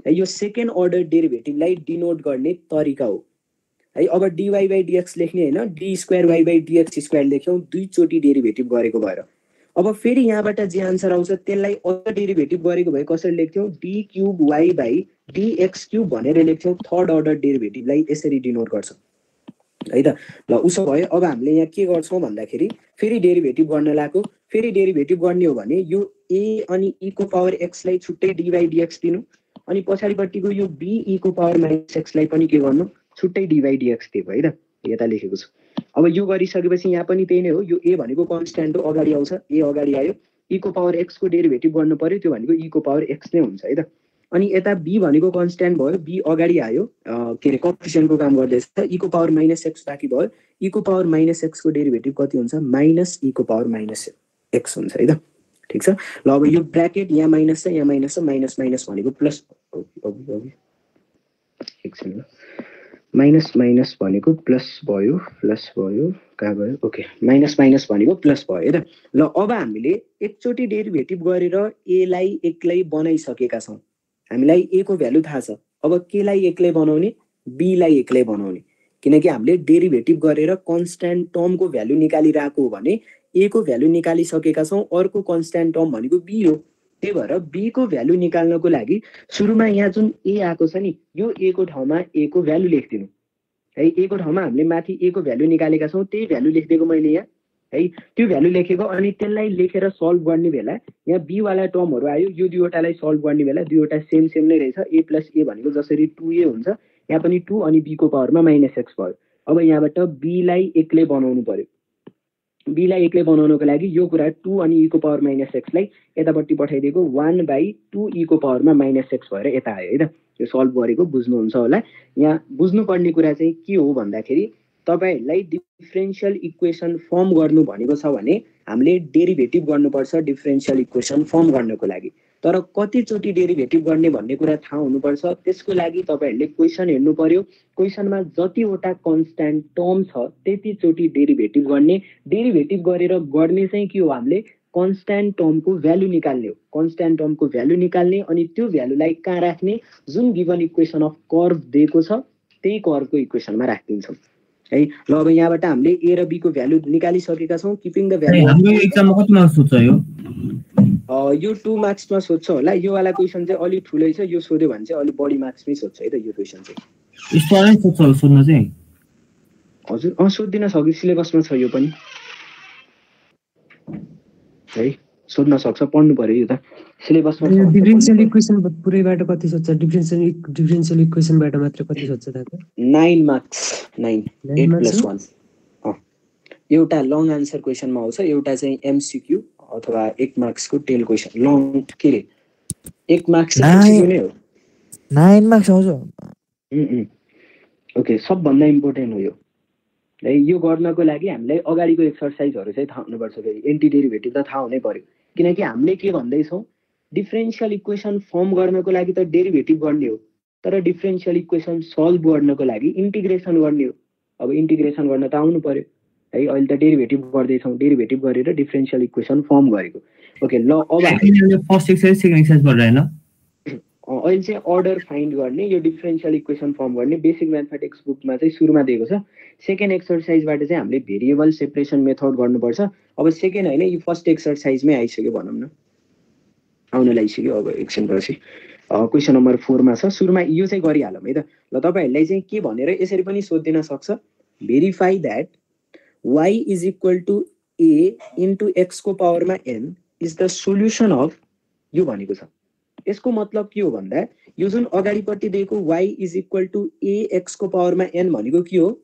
है। यो सेकेन्ड अर्डर डेरिभेटिभलाई डिनोट गर्ने तरिका हो है। अब dy/dx लेख्ने हैन, d² y/dx² लेख्यौं दुईचोटी डेरिभेटिभ गरेको भएर। अब फेरि यहाँबाट जे आन्सर आउँछ त्यसलाई अझ डेरिभेटिभ गरेको भए कसरी लेख्थ्यौं d³ y/dx³ भनेर लेख्थ्यौं। थर्ड अर्डर डेरिभेटिभलाई यसरी डिनोट गर्छौं है त। ल उसो भयो अब हामीले यहाँ के गर्छौं भन्दाखेरि फेरि डेरिभेटिभ गर्न लागेको। फेरि डेरिभेटिभ गर्ने हो भने यो a अनि e को पावर x लाई छुट्टै d/dx दिनु, अनि पछाडिपट्टिको यो b e को पावर माइनस x लाई पनि के गर्नु छुट्टै d/dx दिएको है त, यता लेखेको छु। अब यो गरिसकेपछि यहाँ पनि त्यही नै हो, यो a भनेको कन्स्ट्यान्ट हो, अगाडि आउँछ, a अगाडि आयो। e को पावर x को डेरिभेटिभ गर्नु पर्यो, त्यो भनेको e को पावर x नै हुन्छ है त। अनि यता b भनेको कन्स्ट्यान्ट भयो, b अगाडि आयो, के अरे कोएफिसिएन्टको काम गर्दैछ, e को पावर माइनस x बाँकी भयो। e को पावर माइनस x को डेरिभेटिभ कति हुन्छ माइनस e को पावर माइनस x हुन्छ है त। ठीक छ। ल अब यो ब्र्याकेट यहाँ माइनस छ, यहाँ माइनस छ, माइनस माइनस भनेको प्लस, एकछिन ल, माइनस माइनस भनेको प्लस भयो, प्लस भयो, कहाँ गयो, ओके, माइनस माइनस भनेको प्लस भयो है त। ल अब हामीले एकचोटी डेरिभेटिभ गरेर a लाई एक्लै बनाइसकेका छौं, हामीलाई a को भ्यालु थाहा छ। अब k लाई एक्लै बनाउने, b लाई एक्लै बनाउने, किनकि हामीले डेरिभेटिभ गरेर कन्स्ट्यान्ट टर्मको भ्यालु निकालिरहेको हो भने a को भ्यालु निकालिसकेका छौं, अर्को कन्स्ट्यान्ट टर्म भनेको b हो। त्यही भएर b को भ्यालु निकाल्नको लागि सुरुमा यहाँ जुन a आएको छ नि, यो a को ठाउँमा a को भ्यालु लेखिदिनु है। a को ठाउँमा हामीले माथि a को भ्यालु निकालेका छौं, त्यही भ्यालु लेखिदिएको मैले यहाँ है, त्यो भ्यालु लेखेको। अनि त्यसलाई लेखेर सल्भ गर्ने बेला यहाँ b वाला टर्महरु आयो, यो दुईवटालाई सल्भ गर्ने बेला दुईवटा सेम सेम नै रहेछ। a + a भनेको जसरी 2a हुन्छ, यहाँ पनि 2 अनि b को पावरमा माइनस x भयो। अब यहाँबाट b लाई एक्लै बनाउनु पर्यो। b लाई एक्लै बनाउनको लागि यो कुरा 2 अनि e को पावर माइनस x लाई यतापट्टि पठाइदिएको 1/2e को पावरमा माइनस x भएर यता आयो है त। यो सल्भ गरेको बुझ्नुहुन्छ होला। यहाँ बुझ्नुपर्ने कुरा चाहिँ के हो भन्दाखेरि तपाईहरुलाई डिफरेन्शियल इक्वेसन फर्म गर्नु भनेको छ भने हामीले डेरिभेटिभ गर्नुपर्छ डिफरेन्शियल इक्वेसन फर्म गर्नको लागि। तर कतिचोटी डेरिभेटिभ गर्ने भन्ने कुरा थाहा हुनुपर्छ। त्यसको लागि तपाईहरुले क्वेशन हेर्नु पर्यो, क्वेशनमा जतिवटा कन्स्ट्यान्ट टर्म छ त्यतिचोटी डेरिभेटिभ गर्ने। डेरिभेटिभ गरेर गर्ने चाहिँ के हो, हामीले कन्स्ट्यान्ट टर्मको भ्यालु निकाल्ने हो। कन्स्ट्यान्ट टर्मको भ्यालु निकाल्ने, अनि त्यो भ्यालुलाई कहाँ राख्ने, जुन गिभन इक्वेसन अफ कर्भ दिएको छ त्यही कर्भको इक्वेसनमा राखिदिन्छौँ है। ल अब यहाँबाट हामीले a र b को भ्यालु निकालिसकेका छौं। किपिङ द भ्यालु हाम्रो एक्जाममा कति मार्क्स सोध्छ यो 2 मार्क्समा सोध्छ होला। यो वाला क्वेशन चाहिँ अलि ठुलै छ, यो सोध्यो भने चाहिँ अलि बढी मार्क्समै सोध्छ है त यो क्वेशन चाहिँ। स्टुडेन्ट सोध्छ सोध्न चाहिँ हजुर सोध्दिन सक्यो, सिलेबसमा छ यो पनि है, सोध्न सक्छ, पढ्नु पर्यो यो त सिलेबसमा छ। डिफरेन्शियल इक्वेसन पुरैबाट कति सोध्छ, डिफरेन्शियल इक्वेसनबाट मात्र कति सोध्छ दादा? 9 मार्क्स, 9 8 + 1। एउटा लङ आन्सर क्वेशनमा आउँछ, एउटा चाहिँ एमसीक्यू अथवा 1 मार्क्सको टेल क्वेशन। लङ के रे 1 मार्क्स एमसीक्यू नै हो, 9 मार्क्स आउँछ। ओके, सबभन्दा इम्पोर्टेन्ट हो यो है। यो गर्नको लागि हामीलाई अगाडिको एक्सरसाइजहरु चाहिँ थाहा हुनुपर्छ। फेरि एन्टी डेरिभेटिभ त थाहा हुनै पर्यो, किनकि हामीले के भन्दै छौं डिफरेन्शियल इक्वेसन फर्म गर्नको लागि त डेरिभेटिभ गर्ने हो, तर डिफरेन्शियल इक्वेसन सल्भ गर्नको लागि इन्टिग्रेसन गर्ने हो। अब इन्टिग्रेसन गर्न त आउनु पर्यो है। अहिले त डेरिभेटिभ गर्दैछौँ, डेरिभेटिभ गरेर डिफरेन्शियल इक्वेसन फर्म गरेको। ओके ल, अब फर्स्ट एक्सरसाइज सेकेन्ड एक्सरसाइज पढ्दै हैन अहिले चाहिँ अर्डर फाइन्ड गर्ने, यो डिफरेन्शियल इक्वेसन फर्म गर्ने बेसिक म्याथमेटिक्स बुकमा चाहिँ सुरुमा दिएको छ। सेकेन्ड एक्सरसाइजबाट चाहिँ हामीले भेरिएबल सेपरेसन मेथड गर्नुपर्छ। अब सेकेन्ड होइन, यो फर्स्ट एक्सरसाइजमै आइसक्यो भनौँ न, आउन लागिसक्यो। अब एकछिनपछि क्वेसन नम्बर 4 मा छ। सुरुमा यो चाहिँ गरिहालौँ है त। ल तपाईँहरूलाई चाहिँ के भनेर यसरी पनि सोधिदिन सक्छ, verify that y is equal to a into x को पावरमा n is the solution of, यो भनेको छ। यसको मतलब के हो भन्दा यो जुन अगाडिपट्टि दिएको y is equal to a x को पावरमा n भनेको के हो,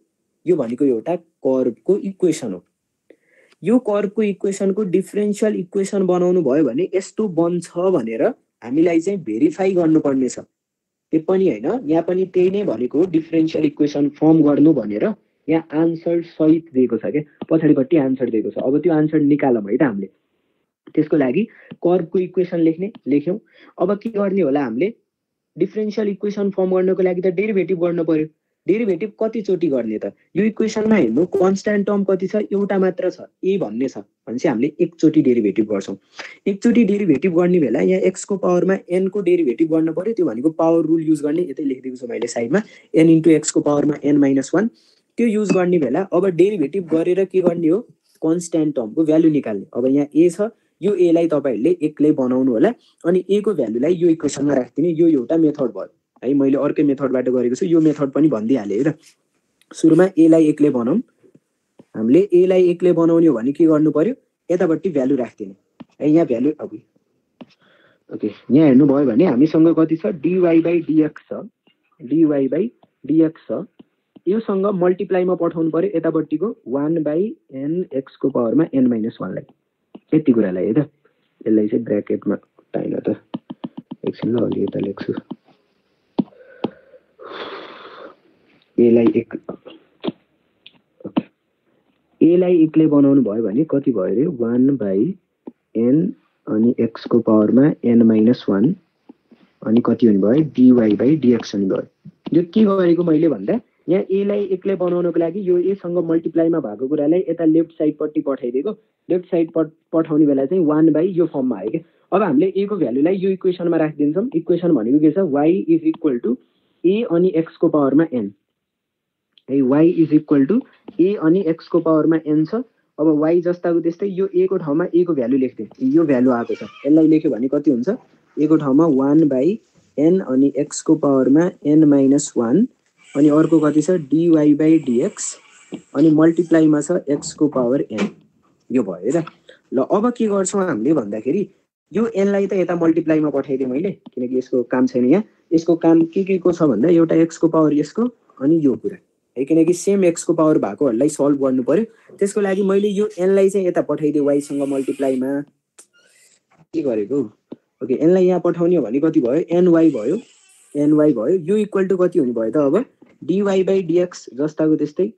यो भनेको एउटा कर्वको इक्वेसन हो। यो कर्वको इक्वेसनको डिफरेन्शियल इक्वेसन बनाउनु भयो भने यस्तो बन्छ भनेर हामीलाई चाहिँ भेरिफाई गर्नुपर्ने छ। त्यो पनि होइन, यहाँ पनि त्यही नै भनेको डिफरेन्शियल इक्वेसन फर्म गर्नु भनेर यहाँ आन्सर सहित दिएको छ क्या, पछाडिपट्टि आन्सर दिएको छ। अब त्यो आन्सर निकालौँ है त हामीले। त्यसको लागि कर्वको इक्वेसन लेख्यौँ। अब के गर्ने होला हामीले, डिफरेन्शियल इक्वेसन फर्म गर्नको लागि त डेरिभेटिभ गर्नु पर्यो। डेरिभेटिभ कतिचोटि गर्ने त, यो इक्वेसनमा हेर्नु कन्स्ट्यान्ट टर्म कति छ, एउटा मात्र छ, ए भन्ने छ भनेपछि हामीले एकचोटि डेरिभेटिभ गर्छौँ। एकचोटि डेरिभेटिभ गर्ने बेला यहाँ एक्स को पावरमा एन को डेरिभेटिभ गर्नु पर्यो। त्यो भनेको पावर रुल युज गर्ने, यतै लेखिदिएको छु मैले साइडमा, एन इन्टु एक्स को पावरमा एन माइनस 1। त्यो युज गर्ने बेला अब डेरिभेटिभ गरेर के गर्ने हो, कन्स्ट्यान्ट टर्मको भ्यालु निकाल्ने। अब यहाँ ए छ, यो ए लाई तपाईँहरूले एक्लै बनाउनु होला अनि ए को भ्यालुलाई यो इक्वेसनमा राखिदिने। यो एउटा मेथड भयो है, मैले अर्कै मेथडबाट गरेको छु, यो मेथड पनि भनिदिइहालेँ है त। सुरुमा ए लाई एक्लै बनाऊँ, हामीले ए लाई एक्लै बनाउने हो भने के गर्नु पर्यो, यतापट्टि भ्यालु राखिदिने है। यहाँ भ्यालु अब ओके, यहाँ हेर्नुभयो भने हामीसँग कति छ, डिवाई बाई डिएक्स छ, डिवाई बाई डिएक्स छ। योसँग मल्टिप्लाईमा पठाउनु पर्यो यतापट्टिको 1 बाई एन एक्स को पावरमा एन माइनस 1 लाई, यति कुरालाई है त। यसलाई चाहिँ ब्र्याकेटमा टाइन त, एकछिन ल अलि यता लेख्छु। एलाई एक्लै बनाउनु भयो भने कति भयो अरे, 1 बाई एन अनि एक्स को पावरमा एन माइनस 1 अनि कति हुने भयो, डिवाई बाई डिएक्स हुने भयो। यो के गरेको मैले भन्दा यहाँ ए लाई एक्लै बनाउनको लागि यो एसँग मल्टिप्लाईमा भएको कुरालाई यता लेफ्ट साइडपट्टि पठाइदिएको। लेफ्ट साइड पठाउने बेला चाहिँ 1 बाई यो फर्ममा आयो क्या। अब हामीले ए को भ्यालुलाई यो इक्वेसनमा राखिदिन्छौँ। इक्वेसन भनेको के छ, y इज इक्वल टु ए अनि एक्स को पावरमा एन है। y इज इक्वल टु ए अनि एक्स को पावरमा एन छ। अब y जस्ताको त्यस्तै यो ए को ठाउँमा ए को भ्यालु लेख्दै, यो भ्यालु आएको छ, यसलाई लेख्यो भने कति हुन्छ, ए को ठाउँमा 1 बाई एन अनि एक्स को पावरमा एन माइनस 1 अनि अर्को कति छ, डिवाई बाई डिएक्स अनि मल्टिप्लाईमा छ एक्स को पावर एन। यो भयो त। ल अब के गर्छौँ हामीले भन्दाखेरि यो एनलाई त यता मल्टिप्लाईमा पठाइदिएँ मैले, किनकि यसको काम छैन यहाँ। यसको काम के को छ भन्दा एउटा एक्स को पावर यसको अनि यो कुरा है, किनकि सेम एक्स को पावर भएकोहरूलाई सल्भ गर्नु पर्यो। त्यसको लागि मैले यो एनलाई चाहिँ यता पठाइदिएँ वाइसँग मल्टिप्लाईमा। के गरेको, ओके एनलाई यहाँ पठाउने हो भने कति भयो, एनवाई भयो, एनवाई भयो। यो इक्वल टु कति हुने भयो त, अब डिवाई बाई डिएक्स जस्ताको त्यस्तै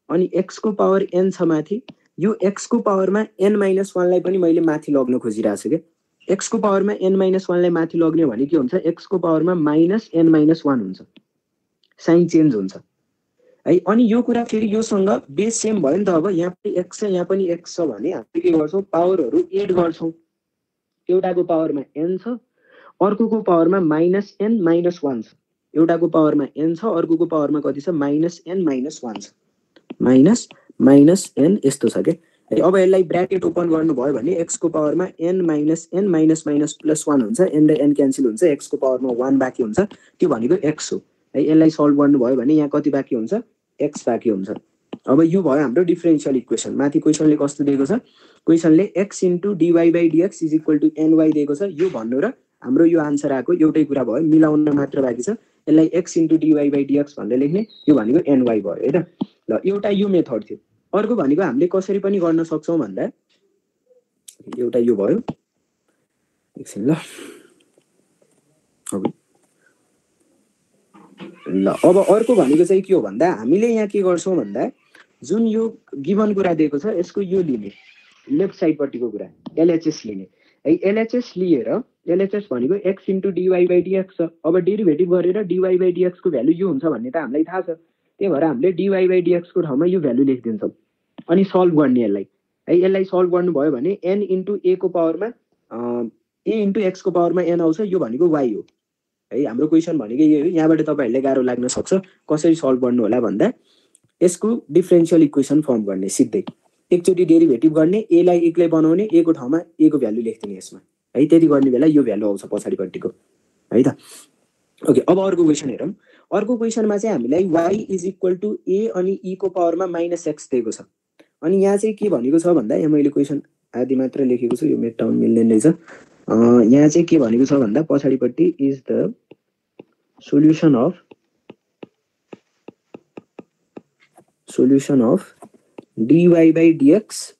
अनि एक्स को पावर एन छ माथि। यो एक्स को पावरमा एन माइनस 1 लाई पनि मैले माथि लग्न खोजिरहेको छु क्या। एक्स को पावरमा एन माइनस 1 लाई माथि लग्ने भने के हुन्छ, एक्स को पावरमा माइनस एन माइनस 1 हुन्छ, साइन चेन्ज हुन्छ है। अनि यो कुरा फेरि योसँग बेस सेम भयो नि त। अब यहाँ पनि एक्स छ, यहाँ पनि एक्स छ भने हामीले के गर्छौँ, पावरहरू एड गर्छौँ। एउटाको पावरमा एन छ, अर्कोको पावरमा माइनस एन माइनस 1 छ। एउटाको पावरमा एन छ, अर्कोको पावरमा कति छ, माइनस एन माइनस 1 छ, माइनस माइनस एन यस्तो छ क्या। अब यसलाई ब्र्याकेट ओपन गर्नुभयो भने एक्स को पावरमा n minus n minus minus plus 1 हुन्छ, एन र एन क्यान्सल हुन्छ, एक्स को पावरमा 1 बाँकी हुन्छ, त्यो भनेको एक्स हो है। यसलाई सल्भ गर्नुभयो भने यहाँ कति बाँकी हुन्छ, एक्स बाँकी हुन्छ। अब यो भयो हाम्रो डिफरेन्शियल इक्वेसन। माथि क्वेसनले कस्तो दिएको छ, क्वेसनले x into dy by dx is equal to ny दिएको छ। यो भन्नु र हाम्रो यो आन्सर आएको एउटै कुरा भयो, मिलाउन मात्र बाँकी छ। यसलाई x into dy by d x भनेर लेख्ने, यो भनेको एनवाई भयो है त। ल एउटा यो मेथड थियो। अर्को भनेको हामीले कसरी पनि गर्न सक्छौँ भन्दा, एउटा यो भयो, एकछिन ल अब अर्को भनेको चाहिँ के हो भन्दा हामीले यहाँ के गर्छौँ भन्दा जुन यो गिभन कुरा दिएको छ यसको यो लिने, लेफ्ट साइडपट्टिको कुरा एलएचएस लिने। है। एलएचएस लिएर एलएचएस भनेको x into dy by d x छ। अब डेरिभेटिभ गरेर डिवाई बाई डिएक्सको भ्यालु यो हुन्छ भन्ने त हामीलाई थाहा छ। त्यही भएर हामीले डिवाई बाई डिएक्सको ठाउँमा यो भ्यालु लेखिदिन्छौँ अनि सल्भ गर्ने यसलाई है। यसलाई सल्भ गर्नुभयो भने n इन्टु a को पावरमा a इन्टु x को पावरमा n आउँछ। यो भनेको y हो है। हाम्रो क्वेसन भनेको यही हो। यहाँबाट तपाईँहरूले गाह्रो लाग्न सक्छ कसरी सल्भ गर्नु होला भन्दा यसको डिफरेन्सियल इक्वेसन फर्म गर्ने सिधै एकचोटि डेरिभेटिभ गर्ने a लाई एक्लै बनाउने a को ठाउँमा a को भ्यालु लेख्दिने यसमा है। त्यति गर्ने बेला यो भ्यालु आउँछ पछाडिपट्टिको है त। ओके अब अर्को क्वेसन हेरौँ। अर्को क्वेसनमा चाहिँ हामीलाई y is equal to a अनि e को पावरमा -x दिएको छ। अनि यहाँ चाहिँ के भनेको छ भन्दा यहाँ मैले क्वेसन आदि मात्र लेखेको छु, यो मेटाउन मिल्दैन रहेछ। यहाँ चाहिँ के भनेको छ भन्दा पछाडिपट्टि is the solution of dy by dx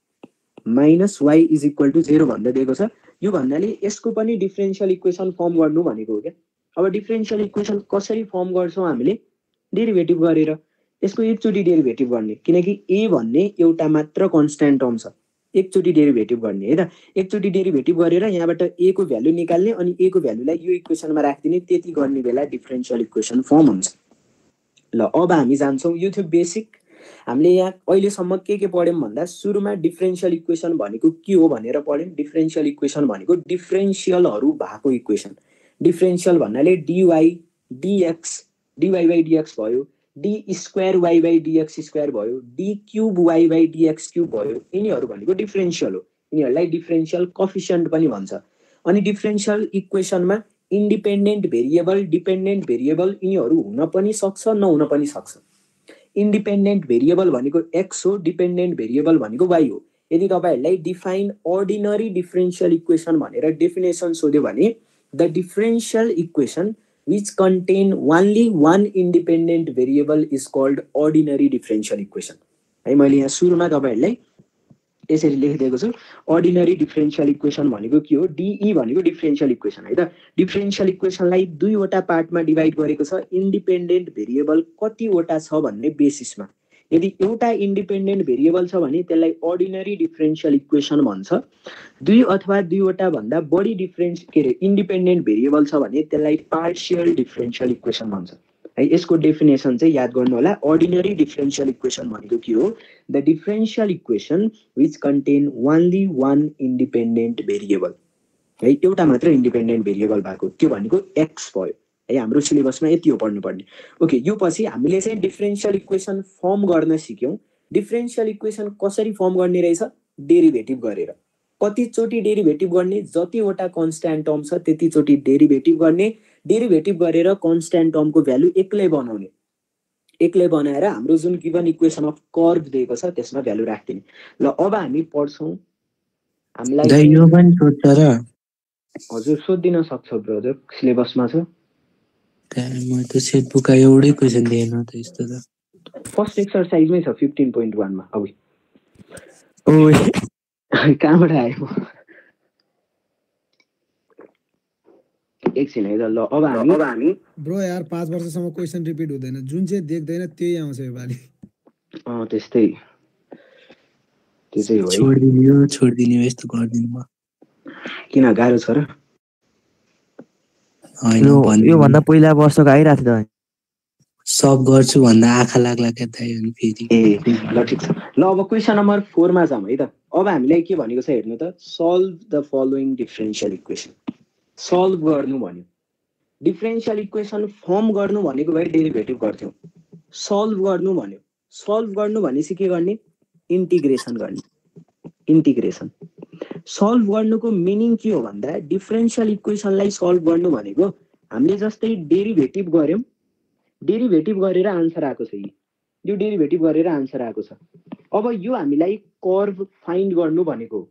minus y is equal to 0 भन्दा दिएको छ। यो भन्नाले यसको पनि डिफरेन्सियल इक्वेसन फर्म गर्नु भनेको हो क्या। अब डिफरेन्सियल इक्वेसन कसरी फर्म गर्छौँ हामीले? डेरिभेटिभ गरेर यसको एकचोटि डेरिभेटिभ गर्ने, किनकि a भन्ने एउटा मात्र कन्स्ट्यान्ट टर्म छ। एकचोटि डेरिभेटिभ गर्ने है त। एकचोटि डेरिभेटिभ गरेर यहाँबाट a को भ्यालु निकाल्ने अनि a को भ्यालुलाई यो इक्वेसनमा राखिदिने, त्यति गर्ने बेला डिफरेन्सियल इक्वेसन फर्म हुन्छ। ल अब हामी जान्छौँ, यो थियो बेसिक। हामीले यहाँ अहिलेसम्म के पढ्यौँ भन्दा सुरुमा डिफरेन्सियल इक्वेसन भनेको के हो भनेर पढ्यौँ। डिफरेन्सियल इक्वेसन भनेको डिफरेन्सियलहरू भएको इक्वेसन। डिफरेन्सियल भन्नाले dy dx dy by dx भयो, d square y by dx square भयो, d cube y by dx cube भयो। यिनीहरू भनेको डिफरेन्सियल हो। यिनीहरूलाई डिफरेन्सियल कोएफिसिएन्ट पनि भन्छ। अनि डिफरेन्सियल इक्वेसनमा इन्डिपेन्डेन्ट भेरिएबल डिपेन्डेन्ट भेरिएबल यिनीहरू हुन पनि सक्छ नहुन पनि सक्छ। इन्डिपेन्डेन्ट भेरिएबल भनेको x हो, डिपेन्डेन्ट भेरिएबल भनेको y हो। यदि तपाईहरुलाई डिफाइन अर्डिनरी डिफरेन्शियल इक्वेसन भनेर डेफिनेसन सोध्यो भने the differential equation which contain only one independent variable is called ordinary differential equation। है मैले यहाँ सुरुमा तपाईहरुलाई यसरी लेखिदिएको छु। अर्डिनरी डिफरेन्शियल इक्वेसन भनेको के हो? DE भनेको डिफरेन्शियल इक्वेसन है त। डिफरेन्शियल इक्वेसनलाई दुईवटा पार्टमा डिभाइड गरेको छ। इन्डिपेन्डेन्ट भेरिएबल कतिवटा छ भन्ने बेसिसमा। यदि एउटा इन्डिपेन्डेन्ट भेरिएबल छ भने त्यसलाई अर्डिनरी डिफरेन्शियल इक्वेसन भन्छ। दुई अथवा दुईवटा भन्दा बढी इन्डिपेन्डेन्ट भेरिएबल छ भने त्यसलाई पार्शियल डिफरेन्शियल इक्वेसन भन्छ। है यसको डेफिनेसन चाहिँ याद गर्नु होला। अर्डिनरी डिफरेन्शियल इक्वेसन भनेको के हो? The differential equation which contain only one independent variable. है एउटा मात्र इन्डिपेन्डेन्ट भेरिएबल भएको, त्यो भनेको x भयो। है हाम्रो सिलेबसमा यति हो पढ्नुपर्ने। ओके यो पछि हामीले चाहिँ डिफरेन्शियल इक्वेसन फर्म गर्न सिक्यौं। डिफरेन्शियल इक्वेसन कसरी फर्म गर्ने रहेछ? डेरिभेटिभ गरेर। कतिचोटि डेरिभेटिभ गर्ने? जतिवटा कन्स्ट्यान्ट टर्म छ त्यतिचोटि डेरिभेटिभ गर्ने। डेरिभेटिभ गरेर कन्स्ट्यान्ट टर्मको भ्यालु एक्लै बनाउने। एक्लै बनाएर हाम्रो जुन गिवन इक्वेसन अफ कर्व दिएको छ त्यसमा भ्यालु राख्दिने। ल अब हामी पढ्छौं। हामीलाई यो पनि सोध्छ र? हजुर सोध्दिन सक्छ ब्रदर, सिलेबसमा छ। म त सेट बुक एउटै क्वेशन दिएन त यस्तो त। फर्स्ट एक्सरसाइजमै छ 15.1 मा। अब ओए कहाँबाट आयो? एकछिन है ल। अब हामी ब्रो यार 5 वर्षसम्म क्वेशन रिपिट हुँदैन, जुन चाहिँ देख्दैन त्यही आउँछ योपालि। त्यस्तै हो। छोडिदिनु यस्तो गर्दिनु म। किन गाह्रो छ र? यो भन्दा पहिला वर्षको आइराथ्यो त। सब गर्छु भन्दा आँखा लाग्ला के थाहै अनि फेरि। ल ठीक छ। ल अब क्वेशन नम्बर 4 मा जाम है त। अब हामीलाई के भनेको छ हेर्नु त। Solve the following differential equation. Solve गर्नु भन्यो। डिफरेन्शियल इक्वेसन फर्म गर्नु भनेको भए डेरिभेटिभ गर्थ्यौ। सल्भ गर्नु भन्यो। सल्भ गर्नु भनेपछि के गर्ने? इन्टिग्रेसन गर्ने। इन्टिग्रेसन। सल्भ गर्नुको मिनिङ के हो भन्दा डिफरेन्शियल इक्वेसनलाई सल्भ गर्नु भनेको हामीले जस्तै डेरिभेटिभ गर्यौं, डेरिभेटिभ गरेर आन्सर आएको छ। यो डेरिभेटिभ गरेर आन्सर आएको छ। अब यो हामीलाई कर्व फाइन्ड गर्नु भनेको हो।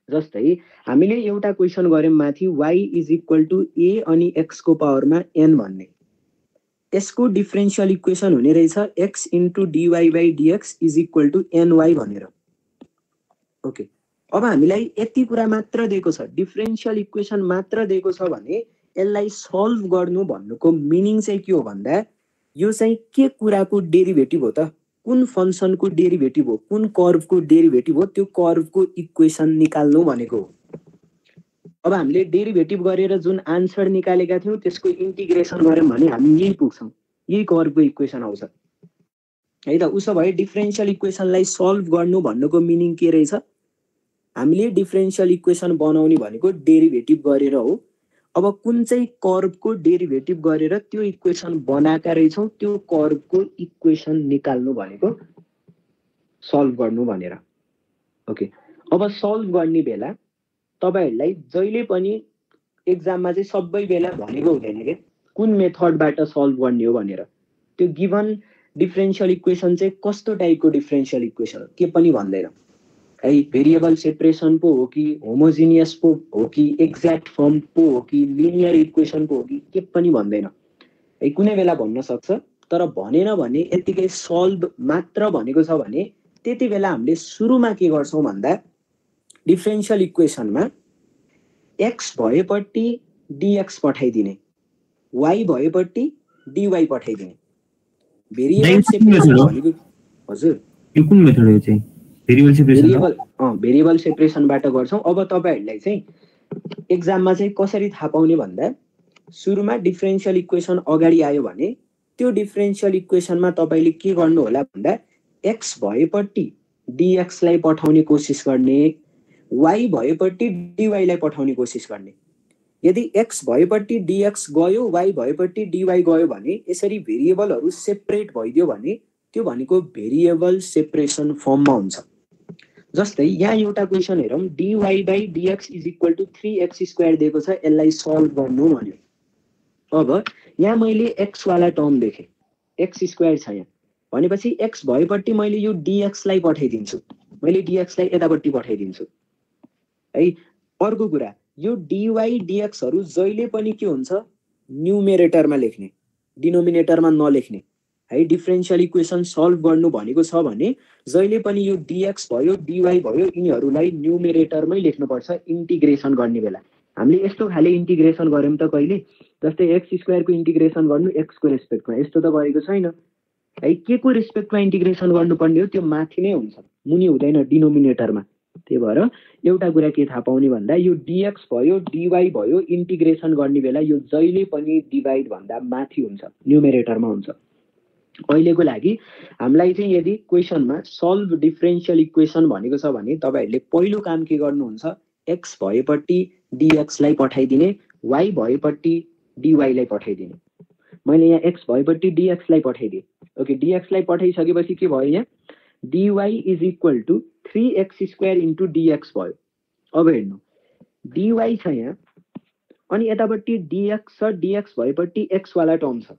जस्तै हामीले एउटा क्वेशन गर्यौं माथि y is equal to a अनि x को पावरमा n भन्ने। यसको डिफरेन्शियल इक्वेसन हुने रहेछ x into dy by dx is equal to ny भनेर। ओके अब हामीलाई यति कुरा मात्र दिएको छ, डिफरेन्शियल इक्वेसन मात्र दिएको छ भने यसलाई सल्भ गर्नु भन्नुको मिनिङ चाहिँ के हो भन्दा यो चाहिँ के कुराको डेरिभेटिभ हो त? कुन फंक्सनको डेरिभेटिभ हो? कुन कर्वको डेरिभेटिभ हो? त्यो कर्वको इक्वेसन निकाल्नु भनेको हो। अब हामीले डेरिभेटिभ गरेर जुन आन्सर निकालेका थियौँ त्यसको इन्टिग्रेसन गर्यौँ भने हामी यही पुग्छौँ, यही कर्वको इक्वेसन आउँछ है त। उसो भए डिफरेन्शियल इक्वेसनलाई सल्भ गर्नु भन्नुको मिनिङ के रहेछ? हामीले डिफरेन्शियल इक्वेसन बनाउने भनेको डेरिभेटिभ गरेर हो। अब कुन चाहिँ कर्वको डेरिभेटिभ गरेर त्यो इक्वेसन बनाएका रहेछौँ त्यो कर्वको इक्वेसन निकाल्नु भनेको सल्भ गर्नु भनेर। ओके, अब सल्भ गर्ने बेला तपाईहरुलाई जहिले पनि एक्जाममा चाहिँ सबै बेला भनेको हुँदैन के कुन मेथडबाट सल्भ गर्ने हो भनेर। त्यो गिभन डिफरेन्शियल इक्वेसन चाहिँ कस्तो टाइपको डिफरेन्शियल इक्वेसन हो के पनि भन्दैन है। भेरिएबल सेपरेसन पो हो कि होमोजिनियस पो हो कि एक्ज्याक्ट फर्म पो हो कि लिनियर इक्वेसन पो हो कि के पनि भन्दैन है। कुनै बेला भन्न सक्छ, तर भनेन भने यतिकै सल्भ मात्र भनेको छ भने त्यति बेला हामीले सुरुमा के गर्छौं भन्दा डिफरेन्शियल इक्वेसनमा x भएपट्टि dx पठाइदिने, y भएपट्टि dy पठाइदिने। भेरिएबल सेपरेसन भनेको हजुर यो कुन मेथड हो चाहिँ? Variable separation. भेरिएबल सेपरेसनबाट गर्छौं। अब तपाईहरुलाई चाहिँ एक्जाममा चाहिँ कसरी थाहा पाउने भन्दा सुरुमा डिफरेन्शियल इक्वेसन अगाडि आयो भने त्यो डिफरेन्शियल इक्वेसनमा तपाईले के गर्नु होला भन्दा x भएपट्टि dx लाई पठाउने कोसिस गर्ने, y भएपट्टि dy लाई पठाउने कोसिस गर्ने। यदि x भएपट्टि dx गयो y भएपट्टि dy गयो भने यसरी भेरिएबलहरु सेपरेट भइदियो भने त्यो भनेको भेरिएबल सेपरेसन फर्ममा हुन्छ। जस्तै यहाँ एउटा क्वेशन हेरौं, dy by dx is equal to 3x square दिएको छ, यसलाई सल्भ गर्नु भन्यो। अब यहाँ मैले x वाला टर्म देखे, x स्क्वायर छ यहाँ भनेपछि x भएपट्टि मैले यो dx लाई पठाइदिन्छु, मैले dx लाई यतापट्टि पठाइदिन्छु है। अर्को कुरा, यो dy dx हरु जहिले पनि के हुन्छ न्युमेरेटरमा लेख्ने, डिनोमिनेटरमा नलेख्ने है। डिफरेन्शियल इक्वेसन सल्भ गर्नु भनेको छ भने जहिले पनि यो dx भयो dy भयो यिनीहरुलाई न्युमेरेटरमै लेख्नुपर्छ इन्टिग्रेसन गर्ने बेला। हामीले यस्तो खाले इन्टिग्रेसन गर्यौं त कहिले, जस्तै x स्क्वायर को इन्टिग्रेसन गर्नु x को रेस्पेक्टमा, यस्तो त गरेको छैन है। के को रेस्पेक्टमा इन्टिग्रेसन गर्नुपर्ने हो त्यो माथि नै हुन्छ, मुनि हुँदैन डिनोमिनेटरमा। त्यही भएर एउटा कुरा के थाहा पाउने भन्दा यो dx भयो dy भयो इन्टिग्रेसन गर्ने बेला यो जहिले पनि डिभाइड भन्दा माथि हुन्छ, न्युमेरेटरमा हुन्छ। अहिलेको लागि हामीलाई चाहिँ यदि क्वेशनमा सल्भ डिफरेन्शियल इक्वेसन भनेको छ भने तपाईहरुले पहिलो काम के गर्नुहुन्छ, x भएपट्टि dx लाई पठाइदिने, y भएपट्टि dy लाई पठाइदिने। मैले यहाँ x भएपट्टि dx लाई पठाइदिए। ओके, dx लाई पठाइसकेपछि के भयो, यहाँ dy is equal to 3x square into dx भयो। अब हेर्नु dy छ यहाँ अनि यतापट्टि dx छ, dx भएपट्टि x वाला टर्म छ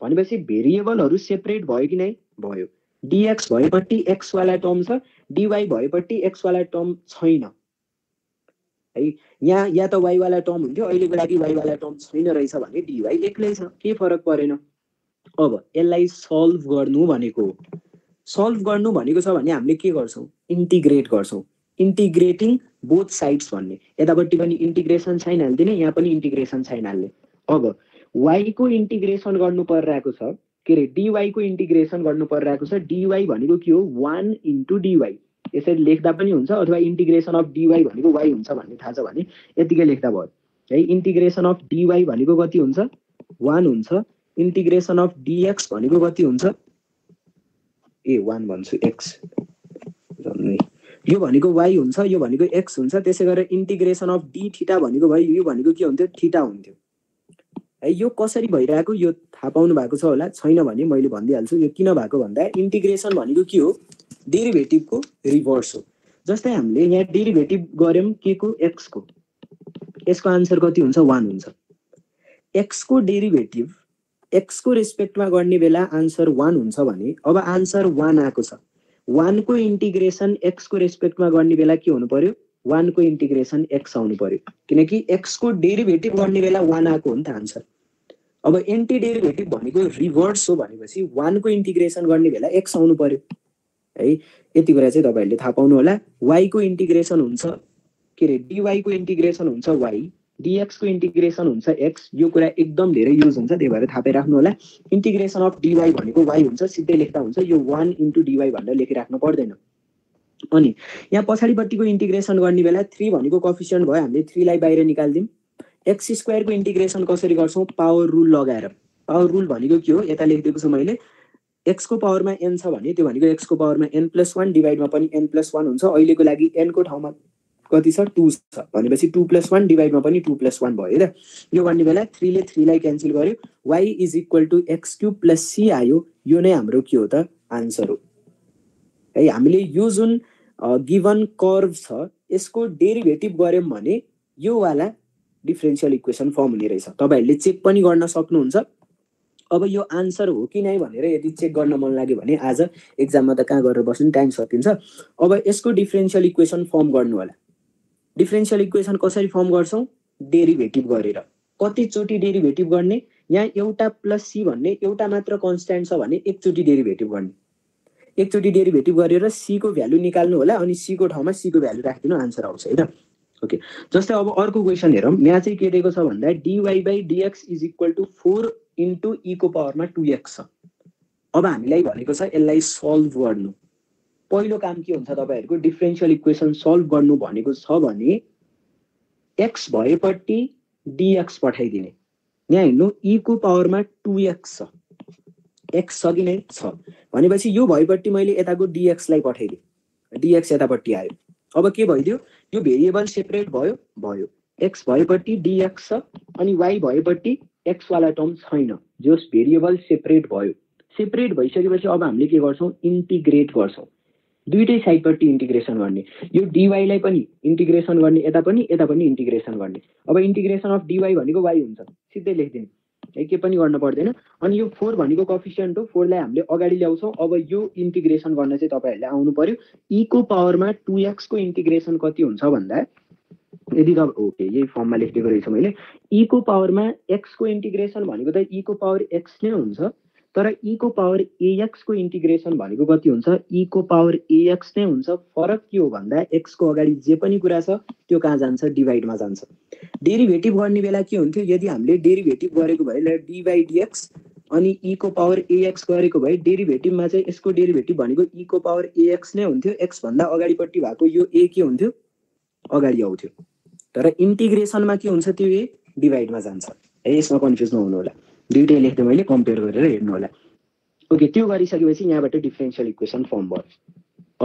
भनेपछि भेरिएबलहरु सेपरेट भयो कि नै? भयो। dx भएपट्टि x वाला टर्म छ, dy भएपट्टि x वाला टर्म छैन है। यहाँ या त y वाला टर्म हुन्थ्यो, अहिलेको लागि y वाला टर्म छैन रहेछ भने dy एक्लै छ, के फरक परेन। अब यसलाई सल्भ गर्नु भनेको, सल्भ गर्नु भनेको छ भने हामीले के गर्छौं, इन्टिग्रेट गर्छौं। इन्टिग्रेटिङ बोथ साइड्स भन्ने, यतापट्टि पनि इन्टिग्रेसन साइन हाल्दिने, यहाँ पनि इन्टिग्रेसन साइन हाल्ने। अब y को इन्टिग्रेसन गर्नु परिरहेको छ, के रे dy को इन्टिग्रेसन गर्नु परिरहेको छ। dy भनेको के हो, 1 into dy, यसरी लेख्दा पनि हुन्छ अथवा इन्टिग्रेसन अफ dy भनेको y हुन्छ भन्ने थाहा छ भने यतिकै लेख्दा भयो है। इन्टिग्रेसन अफ dy भनेको कति हुन्छ, 1 हुन्छ। इन्टिग्रेसन अफ dx भनेको कति हुन्छ, 1 भन्छु x, यो भनेको y हुन्छ, यो भनेको x हुन्छ। त्यसै गरेर इन्टिग्रेसन अफ d थीटा भनेको भयो, यो भनेको के हुन्थ्यो, थीटा हुन्थ्यो है। यो कसरी भइरहेको यो थाहा पाउनु भएको छ होला, छैन भने मैले भनिदिइहाल्छु। यो किन भएको भन्दा इन्टिग्रेसन भनेको के हो, डेरिभेटिभको रिभर्स हो। जस्तै हामीले यहाँ डेरिभेटिभ गर्यौं के को, x को, यसको आन्सर कति हुन्छ, 1 हुन्छ। x को डेरिभेटिभ x को रेस्पेक्टमा गर्ने बेला आन्सर 1 हुन्छ भने अब आन्सर 1 आएको छ। 1 को इन्टिग्रेसन x को रेस्पेक्टमा गर्ने बेला के हुनु पर्यो, 1 को इन्टिग्रेसन x आउनु पर्यो, किनकि x को डेरिभेटिभ गर्ने बेला 1 आएको हो नि त आन्सर। अब एन्टी डेरिभेटिभ भनेको रिभर्स हो भनेपछि 1 को इन्टिग्रेसन गर्ने बेला x आउनु पर्यो है। यति कुरा चाहिँ तपाईहरुले थाहा पाउनु होला। y को इन्टिग्रेसन हुन्छ के रे, dy को इन्टिग्रेसन हुन्छ y, dx को इन्टिग्रेसन हुन्छ x। यो कुरा एकदम धेरै युज हुन्छ, त्यही भएर थाहा पाइराख्नु होला। इन्टिग्रेसन अफ dy भनेको y हुन्छ, सिधै लेख्दा हुन्छ। यो 1 into dy भनेर लेखिराख्नु पर्दैन अनि यहाँ पछाडिपट्टिको इन्टिग्रेसन गर्ने बेला 3 भनेको कोएफिसिएन्ट भयो, हामीले 3 लाई बाहिर निकाल्दियौँ। x स्क्वायर को इन्टिग्रेसन कसरी गर्छौं? पावर रुल लगाएर। पावर रुल भनेको के हो? यता लेखिदिएको छु मैले, x को पावरमा n छ भने त्यो भनेको x को पावरमा n+1 डिवाइडमा पनि n+1 हुन्छ। अहिलेको लागि n को ठाउँमा कति छ? 2 छ भनेपछि 2+1 डिवाइडमा पनि 2+1 भयो त। यो गर्ने बेला 3 ले 3 लाई क्यान्सल गर्यो, y = x³ + c आयो। यो नै हाम्रो के हो त? आन्सर हो है। हामीले यो जुन गिवन कर्भ छ यसको डेरिभेटिभ गर्यौं भने यो वाला डिफरेन्शियल इक्वेसन फर्म हुने रहेछ। तपाईहरुले चेक पनि गर्न सक्नुहुन्छ। अब यो आन्सर हो कि नै भनेर यदि चेक गर्न मन लाग्यो भने आज एक्जाममा त कहाँ गरेर बस्नु, टाइम सकिन्छ। अब यसको डिफरेन्शियल इक्वेसन फर्म गर्नु होला। डिफरेन्शियल इक्वेसन कसरी फर्म गर्छौं? डेरिभेटिभ गरेर। कति चोटी डेरिभेटिभ गर्ने? यहाँ एउटा प्लस c भन्ने एउटा मात्र कन्स्ट्यान्ट छ भने एकचोटी डेरिभेटिभ गर्ने। एकचोटी डेरिभेटिभ गरेर c को भ्यालु निकाल्नु होला अनि c को ठाउँमा c को भ्यालु राखिदिनु, आन्सर आउँछ हैन। ओके, जस्तै अब अर्को क्वेशन हेरौँ। यहाँ चाहिँ के दिएको छ भन्दा dy/dx = 4 * e को पावरमा 2x छ। अब हामीलाई भनेको छ यसलाई सल्भ गर्नु। पहिलो काम के हुन्छ तपाईहरुको? डिफरेन्शियल इक्वेसन सल्भ गर्नु भनेको छ भने x भएपट्टि dx पठाइदिने। यहाँ हेर्नु e को पावरमा 2x छ, x छ कि नै? छ भनेपछि यो भएपट्टि मैले यताको dx लाई पठाइदिए, dx यतापट्टि आयो। अब के भइदियो? यो भेरिएबल सेपरेट भयो, x भएपट्टि dx छ अनि y भएपट्टि x वाला टर्म छैन, जस भेरिएबल सेपरेट भयो। सेपरेट भइसकेपछि अब हामीले के गर्छौं? इन्टिग्रेट गर्छौं। दुईटै साइडपट्टि इन्टिग्रेसन गर्ने। यो dy लाई पनि इन्टिग्रेसन गर्ने, यता पनि इन्टिग्रेसन गर्ने। अब इन्टिग्रेसन अफ dy भनेको y हुन्छ, सिधै लेखिदिनु है, के पनि गर्न पर्दैन। अनि यो 4 भनेको कोएफिसिएन्ट हो, 4 लाई हामीले अगाडि ल्याउँछौं। अब यो इन्टिग्रेसन गर्न चाहिँ तपाईहरुले आउनु पर्यो। e को पावरमा 2x को इन्टिग्रेसन कति हुन्छ भन्दा यदि ओके यही फर्ममा लेखिदिएको रहेछ मैले। e को पावरमा x को इन्टिग्रेसन भनेको त e को पावर x नै हुन्छ, तर e को पावर ax को इन्टिग्रेसन भनेको कति हुन्छ? e को पावर ax नै हुन्छ। फरक के हो भन्दा x को अगाडि जे पनि कुरा छ त्यो कहाँ जान्छ? डिवाइडमा जान्छ। डेरिभेटिभ गर्ने बेला के हुन्थ्यो? यदि हामीले डेरिभेटिभ गरेको भए dy/dx अनि e को पावर ax गरेको भए डेरिभेटिभमा चाहिँ यसको डेरिभेटिभ भनेको e को पावर ax नै हुन्थ्यो। x भन्दा अगाडिपट्टि भएको यो a के हुन्थ्यो? अगाडि आउँथ्यो। तर इन्टिग्रेसनमा के हुन्छ? त्यो a डिवाइडमा जान्छ है। यसमा कन्फ्युज नहुनु होला, दुईटै लेख्दै मैले कम्पेयर गरेर हेर्नु होला। ओके, त्यो गरिसकेपछि यहाँबाट डिफरेन्शियल इक्वेसन फर्म भयो।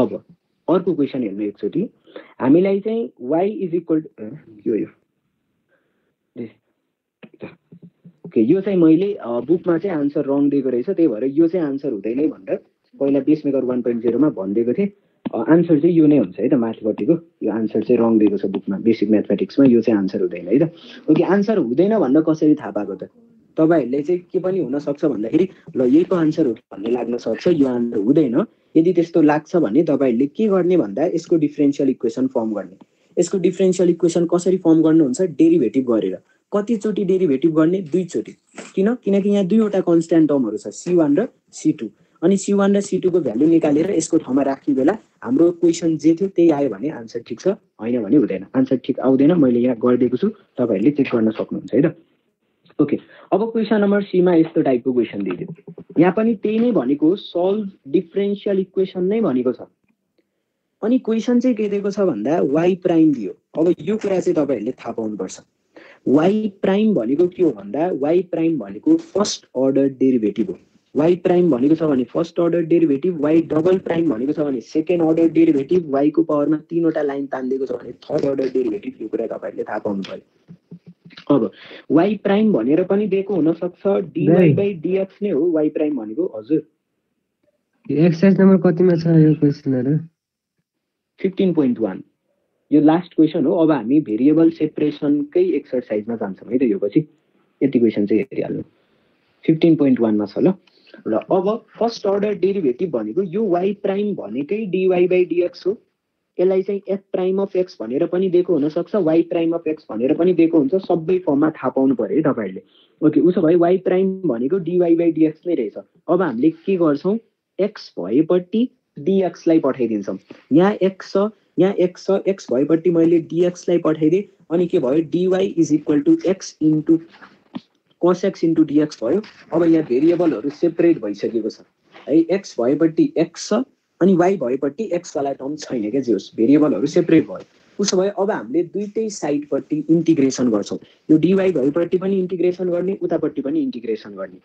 अब अर्को क्वेशन हेर्नु एकचोटी। हामीलाई चाहिँ y = ओके, यो चाहिँ मैले बुकमा चाहिँ आन्सर रङ दिएको रहेछ, त्यही भएर यो चाहिँ आन्सर हुँदैन भनेर पहिला पेसमेकर 1.0 मा भन्दिएको थिए। आन्सर चाहिँ यो नै हुन्छ है त, माथिपट्टिको यो आन्सर चाहिँ रङ दिएको छ बुकमा, बेसिक म्याथमेटिक्समा यो चाहिँ आन्सर हुँदैन है त। ओके, आन्सर हुँदैन भन्न कसरी थाहा पाएको त? तपाईहरुले चाहिँ के पनि हुन सक्छ भन्दाखेरि ल यही को आन्सर हो भन्ने लाग्न सक्छ, यो आन्सर हुँदैन। यदि त्यस्तो लाग्छ भने तपाईहरुले के गर्ने भन्दा यसको डिफरेन्शियल इक्वेसन फर्म गर्ने। यसको डिफरेन्शियल इक्वेसन कसरी फर्म गर्नुहुन्छ? डेरिभेटिभ गरेर। कति चोटी डेरिभेटिभ गर्ने? 2 चोटी। किनकि यहाँ दुईवटा कन्स्ट्यान्ट टर्महरु छ, c1 र c2। अनि c1 र c2 को भ्यालु निकालेर यसको ठाउँमा राख्ने बेला हाम्रो क्वेशन जे थियो त्यही आयो भने आन्सर ठीक छ, हैन भने हुँदैन। आन्सर ठीक आउँदैन, मैले यहाँ गरिदिएको छु, तपाईहरुले चेक गर्न सक्नुहुन्छ है त। ओके, अब क्वेशन नम्बर सी मा यस्तो टाइपको क्वेशन दिइदियो। यहाँ पनि त्यही नै भनेको, सल्भ डिफरेन्शियल इक्वेसन नै भनेको छ। अनि क्वेशन चाहिँ के दिएको छ भन्दा y प्राइम दियो। अब यो कुरा चाहिँ तपाईहरुले थाहा पाउनुपर्छ। y प्राइम भनेको के हो भन्दा y प्राइम भनेको फर्स्ट अर्डर डेरिभेटिभ हो। y प्राइम भनेको छ भने first order derivative, y double prime भनेको छ भने सेकेन्ड अर्डर डेरिभेटिभ, y को पावरमा 3 वटा लाइन तान्दिएको छ भने थर्ड अर्डर डेरिभेटिभ। यो कुरा तपाईहरुले थाहा पाउनु पर्यो। अब y प्राइम भनेर पनि दिएको हुन सक्छ, dy/dx नै हो y प्राइम भनेको। हजुर, एक्सरसाइज नम्बर कतिमा छ यो क्वेशनहरु? 15.1 यो लास्ट क्वेशन हो। अब हामी भेरिएबल सेपरेसनकै एक्सरसाइजमा जान्छौँ है त। यो पछि यति क्वेशन चाहिँ हेरिहाल्नु। 15.1 मा छ ल। अब फर्स्ट अर्डर डेरिभेटिभ भनेको यो y प्राइम भनेकै dy/dx हो। यसलाई चाहिँ f प्राइम अफ x भनेर पनि दिएको हुन सक्छ, y प्राइम अफ x भनेर पनि दिएको हुन्छ। सबै फर्ममा थाहा पाउनु पर्यो है तपाईहरुले। ओके, उसो भए y प्राइम भनेको dy/dx नै रहेछ। अब हामीले के गर्छौं? x भएपट्टि dx लाई पठाइदिन्छौं। यहाँ x छ, यहाँ x छ, x भएपट्टि मैले dx लाई पठाइदिए अनि के भयो? dy = x * cos x * dx भयो। अब यहाँ भेरिएबलहरु सेपरेट भइसकेको छ है। x भएपट्टि x छ अनि y भएपट्टि x वाला टर्म छैन के जे होस्, भेरिएबलहरु सेपरेट भयो। उसो भए अब हामीले दुईटै साइडपट्टि इन्टिग्रेसन गर्छौं। यो dy भएपट्टि पनि इन्टिग्रेसन गर्ने, उतापट्टि पनि इन्टिग्रेसन गर्ने।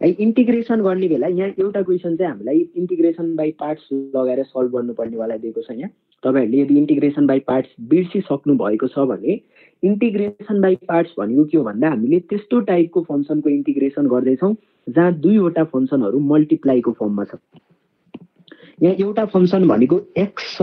है इन्टिग्रेसन गर्ने बेला यहाँ एउटा क्वेशन चाहिँ हामीलाई इन्टिग्रेसन बाइ पार्ट्स लगाएर सल्भ गर्नुपर्नेवाला दिएको छ। यहाँ तपाईहरुले यदि इन्टिग्रेसन बाइ पार्ट्स बिर्सिसक्नु भएको छ भने इन्टिग्रेसन बाइ पार्ट्स भनेको के हो भन्दा हामीले त्यस्तो टाइपको फंक्सनको इन्टिग्रेसन गर्दै छौं जहाँ दुईवटा फंक्सनहरु मल्टिप्लाईको फर्ममा छ। यहाँ एउटा फंक्सन भनेको x छ,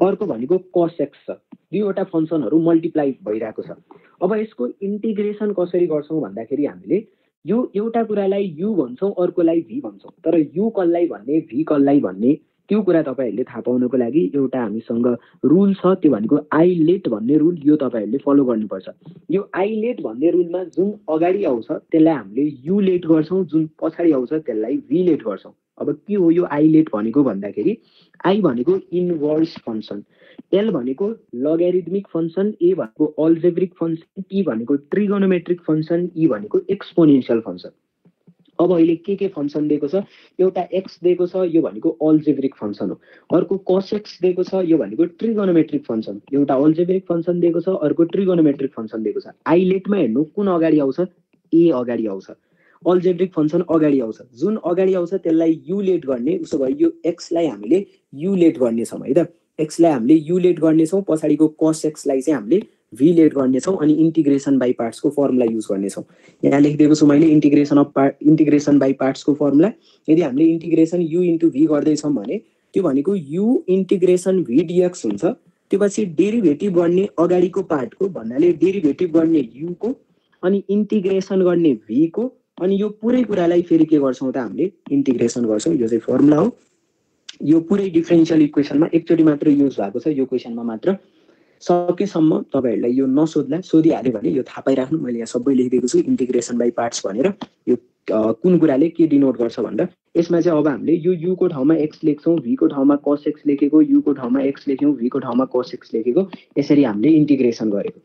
अर्को भनेको cos x छ। दुईवटा फंक्सनहरु मल्टिप्लाई भइरहेको छ। अब यसको इन्टिग्रेसन कसरी गर्छौं भन्दाखेरि हामीले यो एउटा कुरालाई u भन्छौं, अर्कोलाई v भन्छौं। तर u कसलाई भन्ने, v कसलाई भन्ने त्यो कुरा तपाईहरुले थाहा पाउनको लागि एउटा हामीसँग रुल छ, त्यो भनेको आइलेट भन्ने रुल। यो तपाईहरुले फलो गर्नुपर्छ। यो आइलेट भन्ने रुलमा जुन अगाडि आउँछ त्यसलाई हामीले u लेट गर्छौं, जुन पछाडी आउँछ त्यसलाई v लेट गर्छौं। अब के हो यो आइलेट भनेको भन्दाखेरि i भनेको इन्भर्स फंक्सन, l भनेको लगारिथमिक फंक्सन, a भनेको अल्जेब्रिक फंक्सन, t भनेको ट्रिगोनोमेट्रिक फंक्सन, e भनेको एक्सपोनेन्शियल फंक्सन। अब अहिले के फंक्सन दिएको छ, एउटा x दिएको छ, यो भनेको अल्जेब्रिक फंक्सन हो। अर्को cos x दिएको छ, यो भनेको ट्रिगोनोमेट्रिक फंक्सन। एउटा अल्जेब्रिक फंक्सन दिएको छ, अर्को ट्रिगोनोमेट्रिक फंक्सन दिएको छ। आइलेटमा हेर्नु कुन अगाडि आउँछ, a अगाडि आउँछ, अल्जेब्रिक फंक्सन अगाडि आउँछ। जुन अगाडि आउँछ त्यसलाई u लेट गर्ने। उसो भए यो x लाई हामीले u लेट गर्ने छौं है त। x लाई हामीले u लेट गर्ने छौं, पछाडीको cos x लाई चाहिँ हामीले v लेट गर्ने छौं अनि इन्टिग्रेसन बाइ पार्ट्स को फर्मुला युज गर्ने छौं। यहाँ लेखिदिएको छु मैले इन्टिग्रेसन बाइ पार्ट्स को फर्मुला। यदि हामीले इन्टिग्रेसन u इन्टु v गर्दै छौं भने त्यो भनेको u इन्टिग्रेसन v dx हुन्छ। त्यो पछि डेरिभेटिभ गर्ने अगाडिको पार्टको भन्नाले डेरिभेटिभ गर्ने u को अनि इन्टिग्रेसन गर्ने v को, अनि यो पुरै कुरालाई फेरि के गर्छौं त हामीले इन्टिग्रेसन गर्छौं। यो चाहिँ फर्मुला हो। यो पुरै डिफरेन्शियल इक्वेसनमा एकचोटी मात्र युज भएको छ, यो क्वेशनमा मात्र। सकेसम्म तपाईहरुलाई यो नसोध्ला, सोधिहाल्यो भने यो थाहा पाइराख्नु। मैले यहाँ सबै लेखिदिएको छु इन्टिग्रेसन बाइ पार्ट्स भनेर। यो कुन कुराले के डिनोट गर्छ भन्दा यसमा चाहिँ अब हामीले यो u को ठाउँमा x लेख्छौं, v को ठाउँमा cos x लेखेको, u को ठाउँमा x लेख्यौं, v को ठाउँमा cos x लेखेको, यसरी हामीले इन्टिग्रेसन गरेको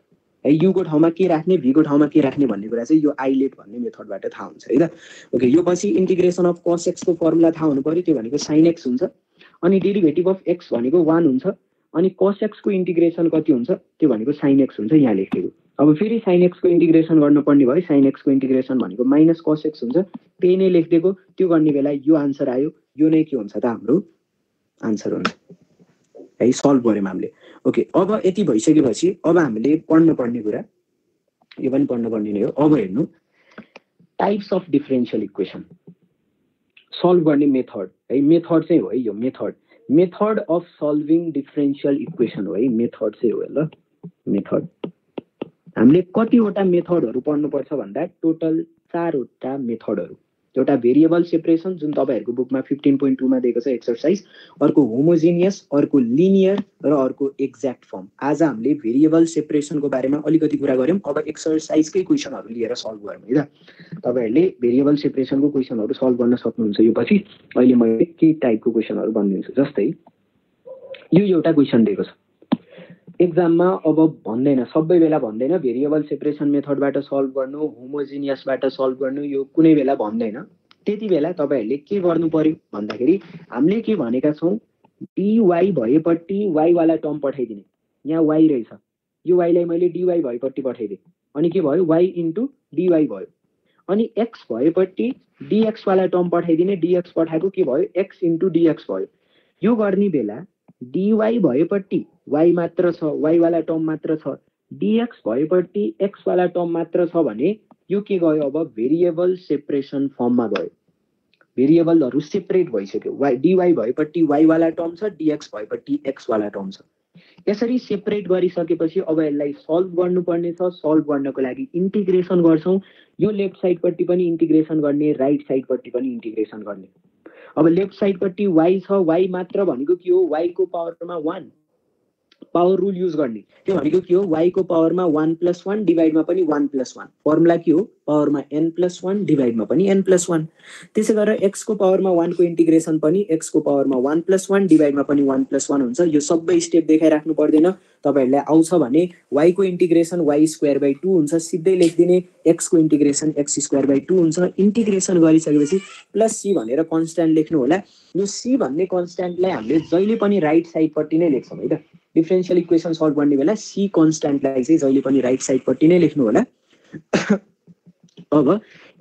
है। u को ठाउँमा के राख्ने, v को ठाउँमा के राख्ने भन्ने कुरा चाहिँ यो आइलेट भन्ने मेथडबाट थाहा हुन्छ है त। ओके, यो पछि इन्टिग्रेसन अफ cos x को फर्मुला थाहा हुनु पर्यो। त्यो भनेको sin x हुन्छ। अनि डेरिभेटिभ अफ x भनेको 1 हुन्छ। अनि cos x को इन्टिग्रेसन कति हुन्छ, त्यो भनेको sin x हुन्छ यहाँ लेखेको। अब फेरि sin x को इन्टिग्रेसन गर्नुपर्ने भयो। sin x को इन्टिग्रेसन भनेको माइनस cos x हुन्छ। त्यही नै लेखिदिएको। त्यो गर्ने बेला यो आन्सर आयो। यो नै के हुन्छ त हाम्रो आन्सर हुन्छ है। सल्भ गर्यौं हामीले। ओके, अब यति भइसकेपछि अब हामीले पढ्न पर्ने कुरा, यो पनि पढ्न पर्ने नै हो। अब हेर्नु types of differential equation solve गर्ने मेथड है। मेथड चाहिँ हो है यो method of solving differential equation हो है। मेथड चाहिँ हो ल। मेथड हामीले कतिवटा मेथडहरु पढ्नुपर्छ भन्दा टोटल 4 वटा मेथडहरु। एउटा भेरिएबल सेपरेसन जुन तपाईहरुको बुकमा 15.2 मा दिएको छ एक्सरसाइज, अर्को होमोजेनियस, अर्को लिनियर र अर्को एक्ज्याक्ट फर्म। आज हामीले भेरिएबल सेपरेसनको बारेमा अलिकति कुरा गर्यौं। अब एक्सरसाइजकै क्वेशनहरु लिएर सल्भ गरौँ है त। तपाईहरुले भेरिएबल सेपरेसनको क्वेशनहरु सल्भ गर्न सक्नुहुन्छ। यो पछि अहिले मैले के टाइपको क्वेशनहरु भन्दिन्छु। जस्तै यो एउटा क्वेशन दिएको छ एक्जाममा। अब भन्दैन, सबै बेला भन्दैन भेरिएबल सेपरेसन मेथडबाट सल्भ गर्नु, होमोजेनियसबाट सल्भ गर्नु, यो कुनै बेला भन्दैन। त्यति बेला तपाईहरुले के गर्नु पर्यो भन्दाखेरि हामीले के भनेका छौं, dy भएपट्टि y वाला टर्म पठाइदिने। यहाँ y रहेछ, यो y लाई मैले dy भएपट्टि पठाइदिए अनि के भयो y इन्टु dy भयो। अनि x भएपट्टि dx वाला टर्म पठाइदिने, dx पठाएको के भयो x इन्टु dx भयो। यो गर्ने बेला dy भएपट्टि y मात्र छ, y वाला टर्म मात्र छ, dx भएपट्टि x वाला टर्म मात्र छ भने यो के गयो अब भेरिएबल सेपरेसन फर्ममा गयो। भेरिएबलहरु सेपरेट भइसक्यो। dy भएपट्टि y वाला टर्म छ, dx भएपट्टि x वाला टर्म छ। यसरी सेपरेट गरिसकेपछि अब यसलाई सल्भ गर्नुपर्ने छ। सल्भ गर्नको लागि इन्टिग्रेसन गर्छौं। यो लेफ्ट साइडपट्टि पनि इन्टिग्रेसन गर्ने, राइट साइडपट्टि पनि इन्टिग्रेसन गर्ने। अब लेफ्ट साइडपट्टि y छ, y मात्र भनेको के हो, y को पावरमा 1 पावर रुल युज गर्ने। त्यो भनेको के हो, y को पावरमा 1+1 डिभाइडमा पनि 1+1, फर्मुला के हो, पावरमा n+1 डिभाइडमा पनि n+1। त्यसै गरेर x को पावरमा 1 को इन्टिग्रेसन पनि x को पावरमा 1+1 डिभाइडमा पनि 1+1 हुन्छ। यो सबै स्टेप देखाइराख्नु पर्दैन, तपाईहरुलाई आउँछ भने y को इन्टिग्रेसन y²/2 हुन्छ, सिधै लेखिदिने, x को इन्टिग्रेसन x²/2 हुन्छ। इन्टिग्रेसन गरिसकेपछि प्लस c भनेर कन्स्ट्यान्ट लेख्नु होला। यो c भन्ने कन्स्ट्यान्टलाई हामीले जहिले पनि राइट साइडपट्टि नै लेख्छौँ है त। डिफरेन्शियल इक्वेसन सल्भ गर्ने बेला c कन्स्ट्यान्टलाई चाहिँ जहिले पनि राइट साइडपट्टि नै लेख्नु होला। अब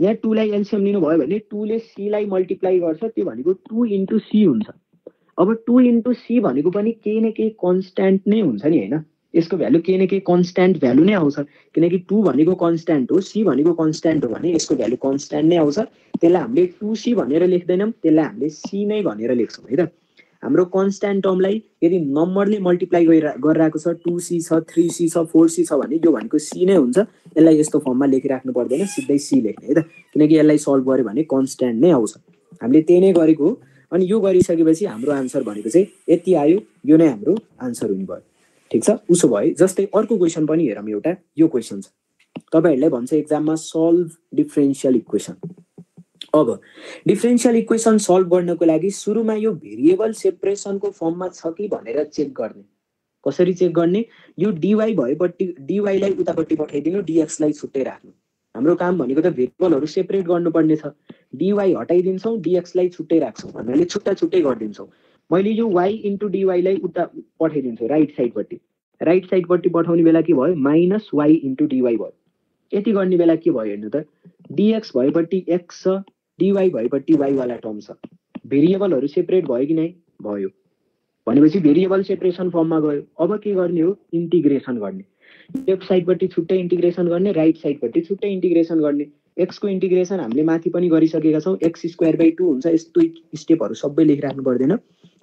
यहाँ 2 लाई एलसीएम लिनु भयो भने 2 ले c लाई मल्टिप्लाई गर्छ, त्यो भनेको 2 * c हुन्छ। अब 2 * c भनेको पनि केही न केही कन्स्ट्यान्ट नै हुन्छ नि हैन, यसको भ्यालु केही न केही कन्स्ट्यान्ट भ्यालु नै आउँछ, किनकि 2 भनेको कन्स्ट्यान्ट हो, c भनेको कन्स्ट्यान्ट हो भने यसको भ्यालु कन्स्ट्यान्ट नै आउँछ। त्यसलाई हामीले 2c भनेर लेख्दैनौँ, त्यसलाई हामीले c नै भनेर लेख्छौँ है त। हाम्रो कन्स्ट्यान्ट टर्मलाई यदि नम्बरले मल्टिप्लाई गरिरहेको छ, 2c छ, 3c छ, 4c छ भने यो भनेको c नै हुन्छ। यसलाई यस्तो फर्ममा लेखिराख्नु पर्दैन, सिधै c लेख्ने है त, किनकि यसलाई सल्भ गर्यो भने कन्स्ट्यान्ट नै आउँछ। हामीले त्यही नै गरेको हो। अनि यो गरिसकेपछि हाम्रो आन्सर भनेको चाहिँ यति आयो, यो नै हाम्रो आन्सर हुने भयो। ठीक छ, उसो भए जस्तै अर्को क्वेसन पनि हेरौँ। एउटा यो क्वेसन छ, तपाईहरुलाई भन्छ एक्जाममा सल्भ डिफरेन्शियल इक्वेसन। अब डिफरेन्शियल इक्वेसन सल्भ गर्नको लागि सुरुमा यो भेरिएबल सेपरेसनको फर्ममा छ कि भनेर चेक गर्ने। कसरी चेक गर्ने, यो dy भएपट्टि dy लाई उतापट्टि पठाइदिनु, dx लाई छुट्टै राख्नु। हाम्रो काम भनेको त भेरिएबलहरु सेपरेट गर्नुपर्ने छ, dy हटाइदिन्छौँ, dx लाई छुट्टै राख्छौँ, भन्नाले छुट्टा छुट्टै गरिदिन्छौँ। मैले यो y * dy लाई उता पठाइदिन्छु राइट साइडपट्टि। राइट साइडपट्टि पठाउने बेला के भयो, -y * dy भयो। यति गर्ने बेला के भयो हेर्नु त, dx भएपट्टि x छ, dy भएपट्टि y वाला टर्म छ। भेरिएबलहरु सेपरेट भयो कि नै, भयो। भनेपछि भेरिएबल सेपरेसन फर्ममा गयो। अब के गर्ने हो, इन्टिग्रेसन गर्ने। लेफ्ट साइडपट्टि छुट्टै इन्टिग्रेसन गर्ने, राइट साइडपट्टि छुट्टै इन्टिग्रेसन गर्ने। x को इन्टिग्रेसन हामीले माथि पनि गरिसकेका छौँ, x²/2 हुन्छ। यस्तो स्टेपहरु सबै लेखिराख्नु पर्दैन,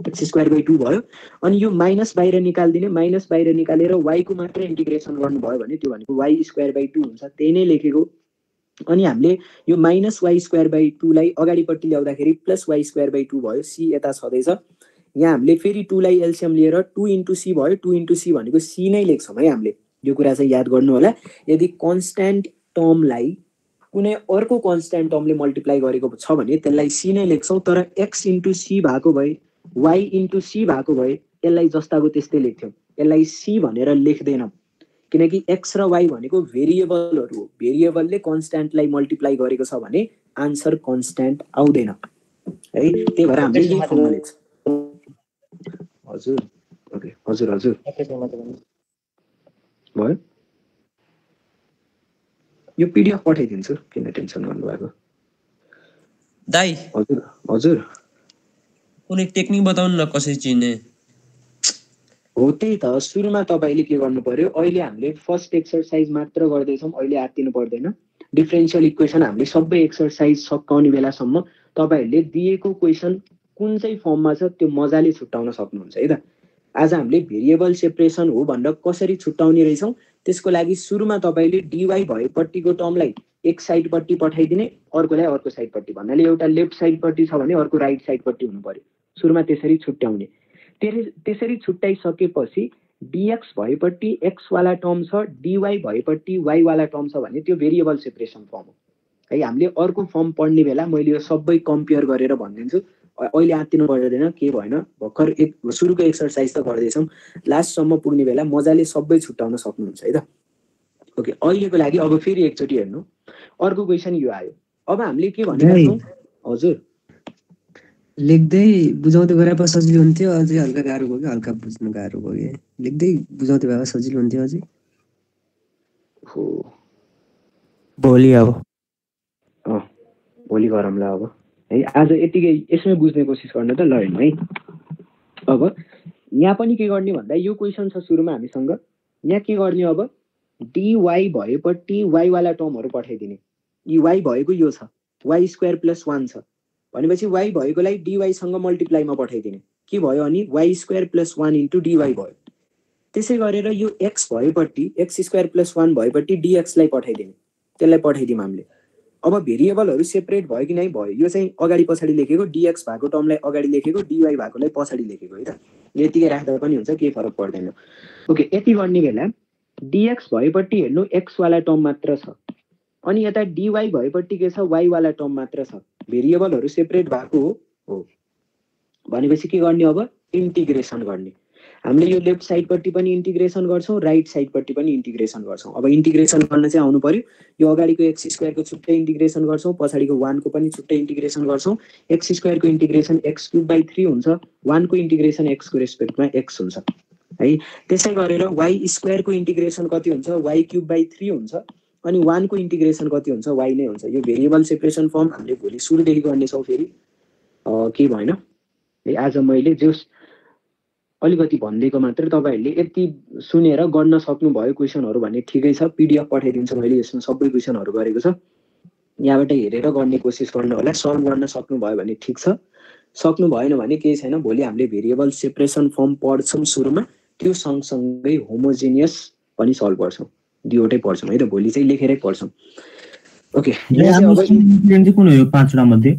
x²/2 भयो। अनि यो माइनस बाहिर निकाल्दिने, माइनस बाहिर निकालेर y को मात्र इन्टिग्रेसन गर्नुभयो भने त्यो भनेको y²/2 हुन्छ, त्यही नै लेखेको। अनि हामीले यो -y²/2 लाई अगाडिपट्टि ल्याउँदाखेरि +y²/2 भयो, c यता छदैछ। यहाँ हामीले फेरि 2 लाई एलसीएम लिएर 2 * c भयो, 2 * c भनेको c नै लेख्छौँ है हामीले। यो कुरा चाहिँ याद गर्नु होला। यदि कन्स्ट्यान्ट टर्मलाई कुनै अर्को कन्स्ट्यान्ट टर्मले मल्टिप्लाई गरेको छ भने त्यसलाई c नै लेख्छौँ, तर x * c भएको भए, y * c भएको भए यसलाई जस्ताको त्यस्तै लेख्थ्यौँ, यसलाई c भनेर लेख्दैनौँ, किनकि x र y भनेको भेरिएबलहरु हो। भेरिएबलले कन्स्ट्यान्टलाई मल्टिप्लाई गरेको छ भने आन्सर कन्स्ट्यान्ट आउँदैन है, त्यही भएर हामीले यही फर्मुला लेख्छौँ। हजुर ओके, हजुर हजुर भयो। यो पीडीएफ पठाइदिन्छु, किन टेन्सन गर्नुभएको दाइ। हजुर हजुर, कुनै टेक्निक बताउनु न कसरी चिन्ने हो। त्यही त, सुरुमा तपाईले के गर्नु पर्यो, अहिले हामीले फर्स्ट एक्सरसाइज मात्र गर्दैछौँ, अहिले आत्तिनु पर्दैन। डिफरेन्शियल इक्वेसन हामीले सबै एक्सरसाइज सकाउने बेलासम्म तपाईहरुले दिएको क्वेसन कुन चाहिँ फर्ममा छ त्यो मजाले छुट्याउन सक्नुहुन्छ है त। आज हामीले भेरिएबल सेपरेसन हो भनेर कसरी छुट्याउने रहेछौँ, त्यसको लागि सुरुमा तपाईले dy भएपट्टिको टर्मलाई एक साइडपट्टि पठाइदिने, अर्कोलाई अर्को साइडपट्टि, भन्नाले एउटा लेफ्ट साइडपट्टि छ भने अर्को राइट साइडपट्टि हुनु पर्यो। सुरुमा त्यसरी छुट्याउने। त्यसरी छुट्याइसकेपछि dx भएपट्टि x वाला टर्म छ, dy भएपट्टि y वाला टर्म छ भने त्यो भेरिएबल सेपरेसन फर्म हो है। हामीले अर्को फर्म पढ्ने बेला मैले यो सबै कम्पेयर गरेर भनिदिन्छु, अहिले आत्तिनु पर्दैन, के भएन, भर्खर एक सुरुको एक्सरसाइज त गर्दैछौँ, लास्टसम्म पुग्ने बेला मजाले सबै छुट्याउन सक्नुहुन्छ है त। ओके, अहिलेको लागि अब फेरि एकचोटि हेर्नु, अर्को क्वेसन यो आयो। अब हामीले के भनेका छौँ, हजुर लेख्दै बुझाउँदै गरे पो सजिलो हुन्थ्यो, अझै हल्का गाह्रो भयो कि, हल्का बुझ्नु गाह्रो भयो कि, लेख्दै बुझाउँदै भए सजिलो हुन्थ्यो अझै। हो भोलि अब भोलि गरौँला अब है, आज यतिकै यसमै बुझ्ने कोसिस गर्न त ल हेर्नु है। अब यहाँ पनि के गर्ने भन्दा यो क्वेसन छ सुरुमा हामीसँग, यहाँ के गर्ने, अब dy भएपट्टि y वाला टर्महरु पठाइदिने। यी y भएको यो छ, y² + 1 छ भनेपछि y भएकोलाई dy सँग मल्टिप्लाईमा पठाइदिने, के भयो अनि y² + 1 * dy भयो। त्यसै गरेर यो x भएपट्टि x² + 1 भएपट्टि dx लाई पठाइदिने, त्यसलाई पठाइदियौँ हामीले। अब भेरिएबलहरु सेपरेट भयो कि नै भयो, यो चाहिँ अगाडि पछाडि लेखेको, dx भएको टर्मलाई अगाडि लेखेको, dy भएकोलाई पछाडि लेखेको है त। यतिकै राख्दा पनि हुन्छ, केही फरक पर्दैन। ओके, यति गर्ने बेला डिएक्स भएपट्टि हेर्नु एक्स वाला टर्म मात्र छ, अनि यता डिवाई भएपट्टि के छ, वाई वाला टर्म मात्र छ। भेरिएबलहरू सेपरेट भएको हो भनेपछि के गर्ने, अब इन्टिग्रेसन गर्ने। हामीले यो लेफ्ट साइडपट्टि पनि इन्टिग्रेसन गर्छौँ, राइट साइडपट्टि पनि इन्टिग्रेसन गर्छौँ। अब इन्टिग्रेसन गर्न चाहिँ आउनु पर्यो। यो अगाडिको एक्स स्क्वायरको छुट्टै इन्टिग्रेसन गर्छौँ, पछाडिको 1 को पनि छुट्टै इन्टिग्रेसन गर्छौँ। एक्स स्क्वायरको इन्टिग्रेसन x³/3 हुन्छ, 1 को इन्टिग्रेसन x को रेस्पेक्टमा x हुन्छ है। त्यसै गरेर वाई स्क्वायरको इन्टिग्रेसन कति हुन्छ, y³/3 हुन्छ, अनि 1 को इन्टिग्रेसन कति हुन्छ, y नै हुन्छ। यो भेरिएबल सेपरेसन फर्म हामीले भोलि सुरुदेखि गर्नेछौँ। फेरि के भएन है, आज मैले जस अलिकति भनिदिएको मात्र, तपाईँहरूले यति सुनेर गर्न सक्नुभयो क्वेसनहरू भने ठिकै छ। पिडिएफ पठाइदिन्छु मैले, यसमा सबै क्वेसनहरू गरेको छ, यहाँबाट हेरेर गर्ने कोसिस गर्नु होला। सल्भ गर्न सक्नुभयो भने ठिक छ, सक्नु भएन भने केही छैन। भोलि हामीले भेरिएबल सेपरेसन फर्म पढ्छौँ सुरुमा, त्यो सँगसँगै होमोजिनियस पनि सल्भ गर्छौँ, दुईवटै पढ्छौँ है त। भोलि चाहिँ लेखेरै पढ्छौँ। ओके, इम्पोर्टेन्ट चाहिँ कुन हो यो 5 वटा मध्ये?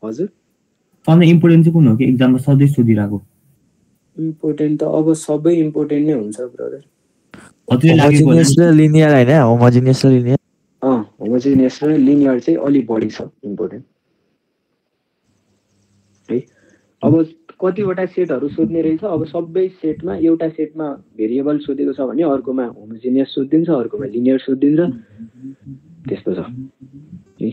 हजुर, सबले इम्पोर्टेन्ट चाहिँ कुन हो कि एक्जाममा सधैँ सोधिरहेको? इम्पोर्टेन्ट त अब सबै इम्पोर्टेन्ट नै हुन्छ ब्रदर। होमोजिनियस र लिनियर हैन? होमोजिनियस र लिनियर, होमोजिनियस र लिनियर चाहिँ अलिक बढी छ इम्पोर्टेन्ट है। अब कतिवटा सेटहरू सोध्ने रहेछ। अब सबै सेटमा, एउटा सेटमा भेरिएबल सोधेको छ भने अर्कोमा होमोजिनियस सोधिदिन्छ, अर्कोमा लिनियर सोधिदिन्छ, त्यस्तो छ है।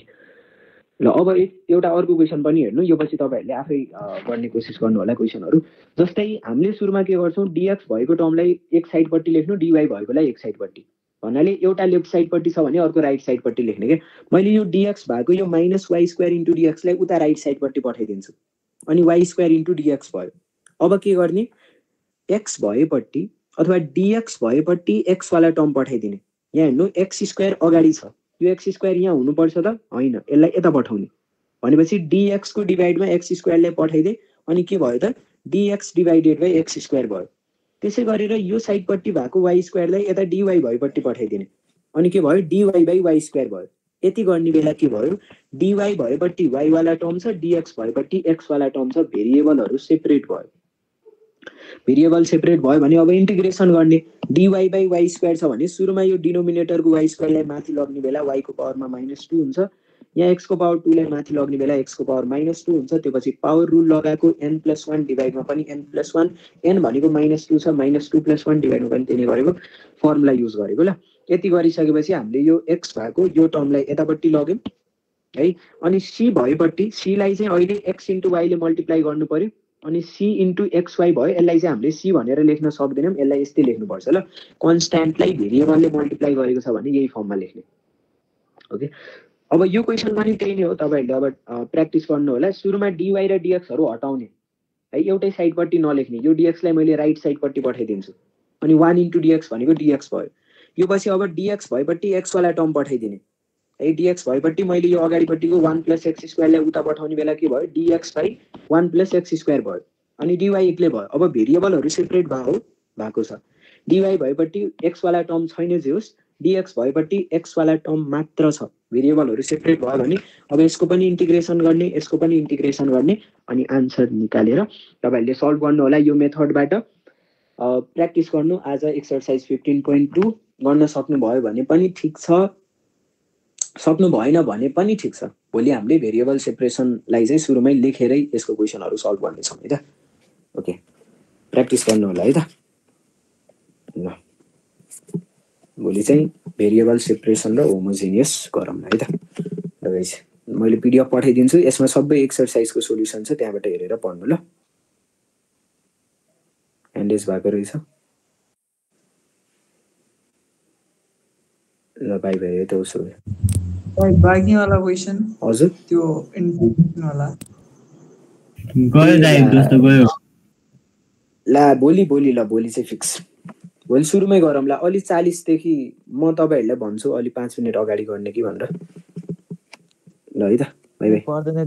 ल अब एउटा अर्को क्वेसन पनि हेर्नु, यो पछि तपाईँहरूले आफै गर्ने कोसिस गर्नु होला क्वेसनहरू। जस्तै हामीले सुरुमा के गर्छौँ, डिएक्स भएको टर्मलाई एक साइडपट्टि लेख्नु, डिवाई भएकोलाई एक साइडपट्टि। भन्नाले एउटा लेफ्ट साइडपट्टि छ भने अर्को राइट साइडपट्टि लेख्ने के। मैले यो डिएक्स भएको यो -y² * डिएक्सलाई उता राइट साइडपट्टि पठाइदिन्छु, अनि y² * डिएक्स भयो। अब के गर्ने, एक्स भएपट्टि अथवा डिएक्स भएपट्टि एक्स वाला टर्म पठाइदिने। यहाँ हेर्नु x² अगाडि छ, यो x² यहाँ हुनुपर्छ त होइन, यसलाई यता पठाउने भनेपछि डिएक्स को डिभाइडमा x² लाई पठाइदिए, अनि के भयो त, dx / x² भयो। त्यसै गरेर यो साइडपट्टि भएको y² लाई यता dy भएपट्टि पठाइदिने, अनि के भयो, dy/y² भयो। यति गर्ने बेला के भयो, dy भएपट्टि y वाला टर्म छ, dx भएपट्टि x वाला टर्म छ। भेरिएबलहरू सेपरेट भयो। भेरिएबल सेपरेट भयो भने अब इन्टिग्रेसन गर्ने। dy/y² छ भने सुरुमा यो डिनोमिनेटरको y² लाई माथि लग्ने बेला y को पावरमा -2 हुन्छ, यहाँ x को पावर 2 लाई माथि लग्ने बेला x को पावर -2 हुन्छ। त्यसपछि पावर रुल लगाएको n+1 डिभाइडमा पनि n+1, n भनेको -2 छ, -2 + 1 डिभाइडमा पनि त्यही गरेको फर्मुला युज गरेको। ल यति गरिसकेपछि हामीले यो x भएको यो टर्मलाई यतापट्टि लग्यौँ है। अनि c भएपट्टि c लाई चाहिँ अहिले x * y ले मल्टिप्लाई गर्नु पर्यो, अनि c * xy भयो। यसलाई चाहिँ हामीले c भनेर लेख्न सक्दैनौँ, यसलाई यस्तै लेख्नुपर्छ। ल कन्स्ट्यान्टलाई भेरिएबलले मल्टिप्लाई गरेको छ भने यही फर्ममा लेख्ने। ओके, अब यो क्वेसन पनि त्यही नै हो, तपाईँहरूले अब प्र्याक्टिस गर्नु होला। सुरुमा dy र dxहरू हटाउने है, एउटै साइडपट्टि नलेख्ने। यो dx लाई मैले राइट साइडपट्टि पठाइदिन्छु, अनि 1 * dx भनेको dx भयो। यो पछि अब dx भएपट्टि x वाला टर्म पठाइदिने है। dx भएपट्टि मैले यो अगाडिपट्टिको 1 + x² लाई उता पठाउने बेला के भयो, dx/1 + x² भयो, अनि dy एक्लै भयो। अब भेरिएबलहरू सेपरेट भएको छ। dy भएपट्टि x वाला टर्म छैन जे होस्, dx भएपट्टि x वाला टर्म मात्र छ। भेरिएबलहरू सेपरेट भयो भने अब यसको पनि इन्टिग्रेसन गर्ने, यसको पनि इन्टिग्रेसन गर्ने, अनि आन्सर निकालेर तपाईँहरूले सल्भ गर्नु होला। यो मेथडबाट प्र्याक्टिस गर्नु। आज एक्सर्साइज 15.2 गर्न सक्नुभयो भने पनि ठिक छ, सक्नु भएन भने पनि ठिक छ। भोलि हामीले भेरिएबल सेपरेसनलाई चाहिँ सुरुमै लेखेरै यसको क्वेसनहरू सल्भ गर्नेछौँ है त। ओके, प्र्याक्टिस गर्नु होला है त। ल भोलि चाहिँ भेरिएबल सेपरेसन र होमोजिनियस गरौँ है त। ल गाइस, मैले पिडिएफ पठाइदिन्छु, यसमा सबै एक्सर्साइजको सोल्युसन छ, त्यहाँबाट हेरेर पढ्नु। ल ह्यान्डेज भएको रहेछ। ल बाई बाई है त। उसो भए बाँकी वाला क्वेसन हजुर, त्यो इन्टिग्रेसन वाला गयो दाइ, जस्तो गयो। ला भोलि ल भोलि चाहिँ फिक्स, भोलि सुरुमै गरौँ। ला अलि 40 देखि म तपाईँहरूलाई भन्छु अलि 5 मिनट अगाडि गर्ने कि भनेर। ल है त, बाई बाई।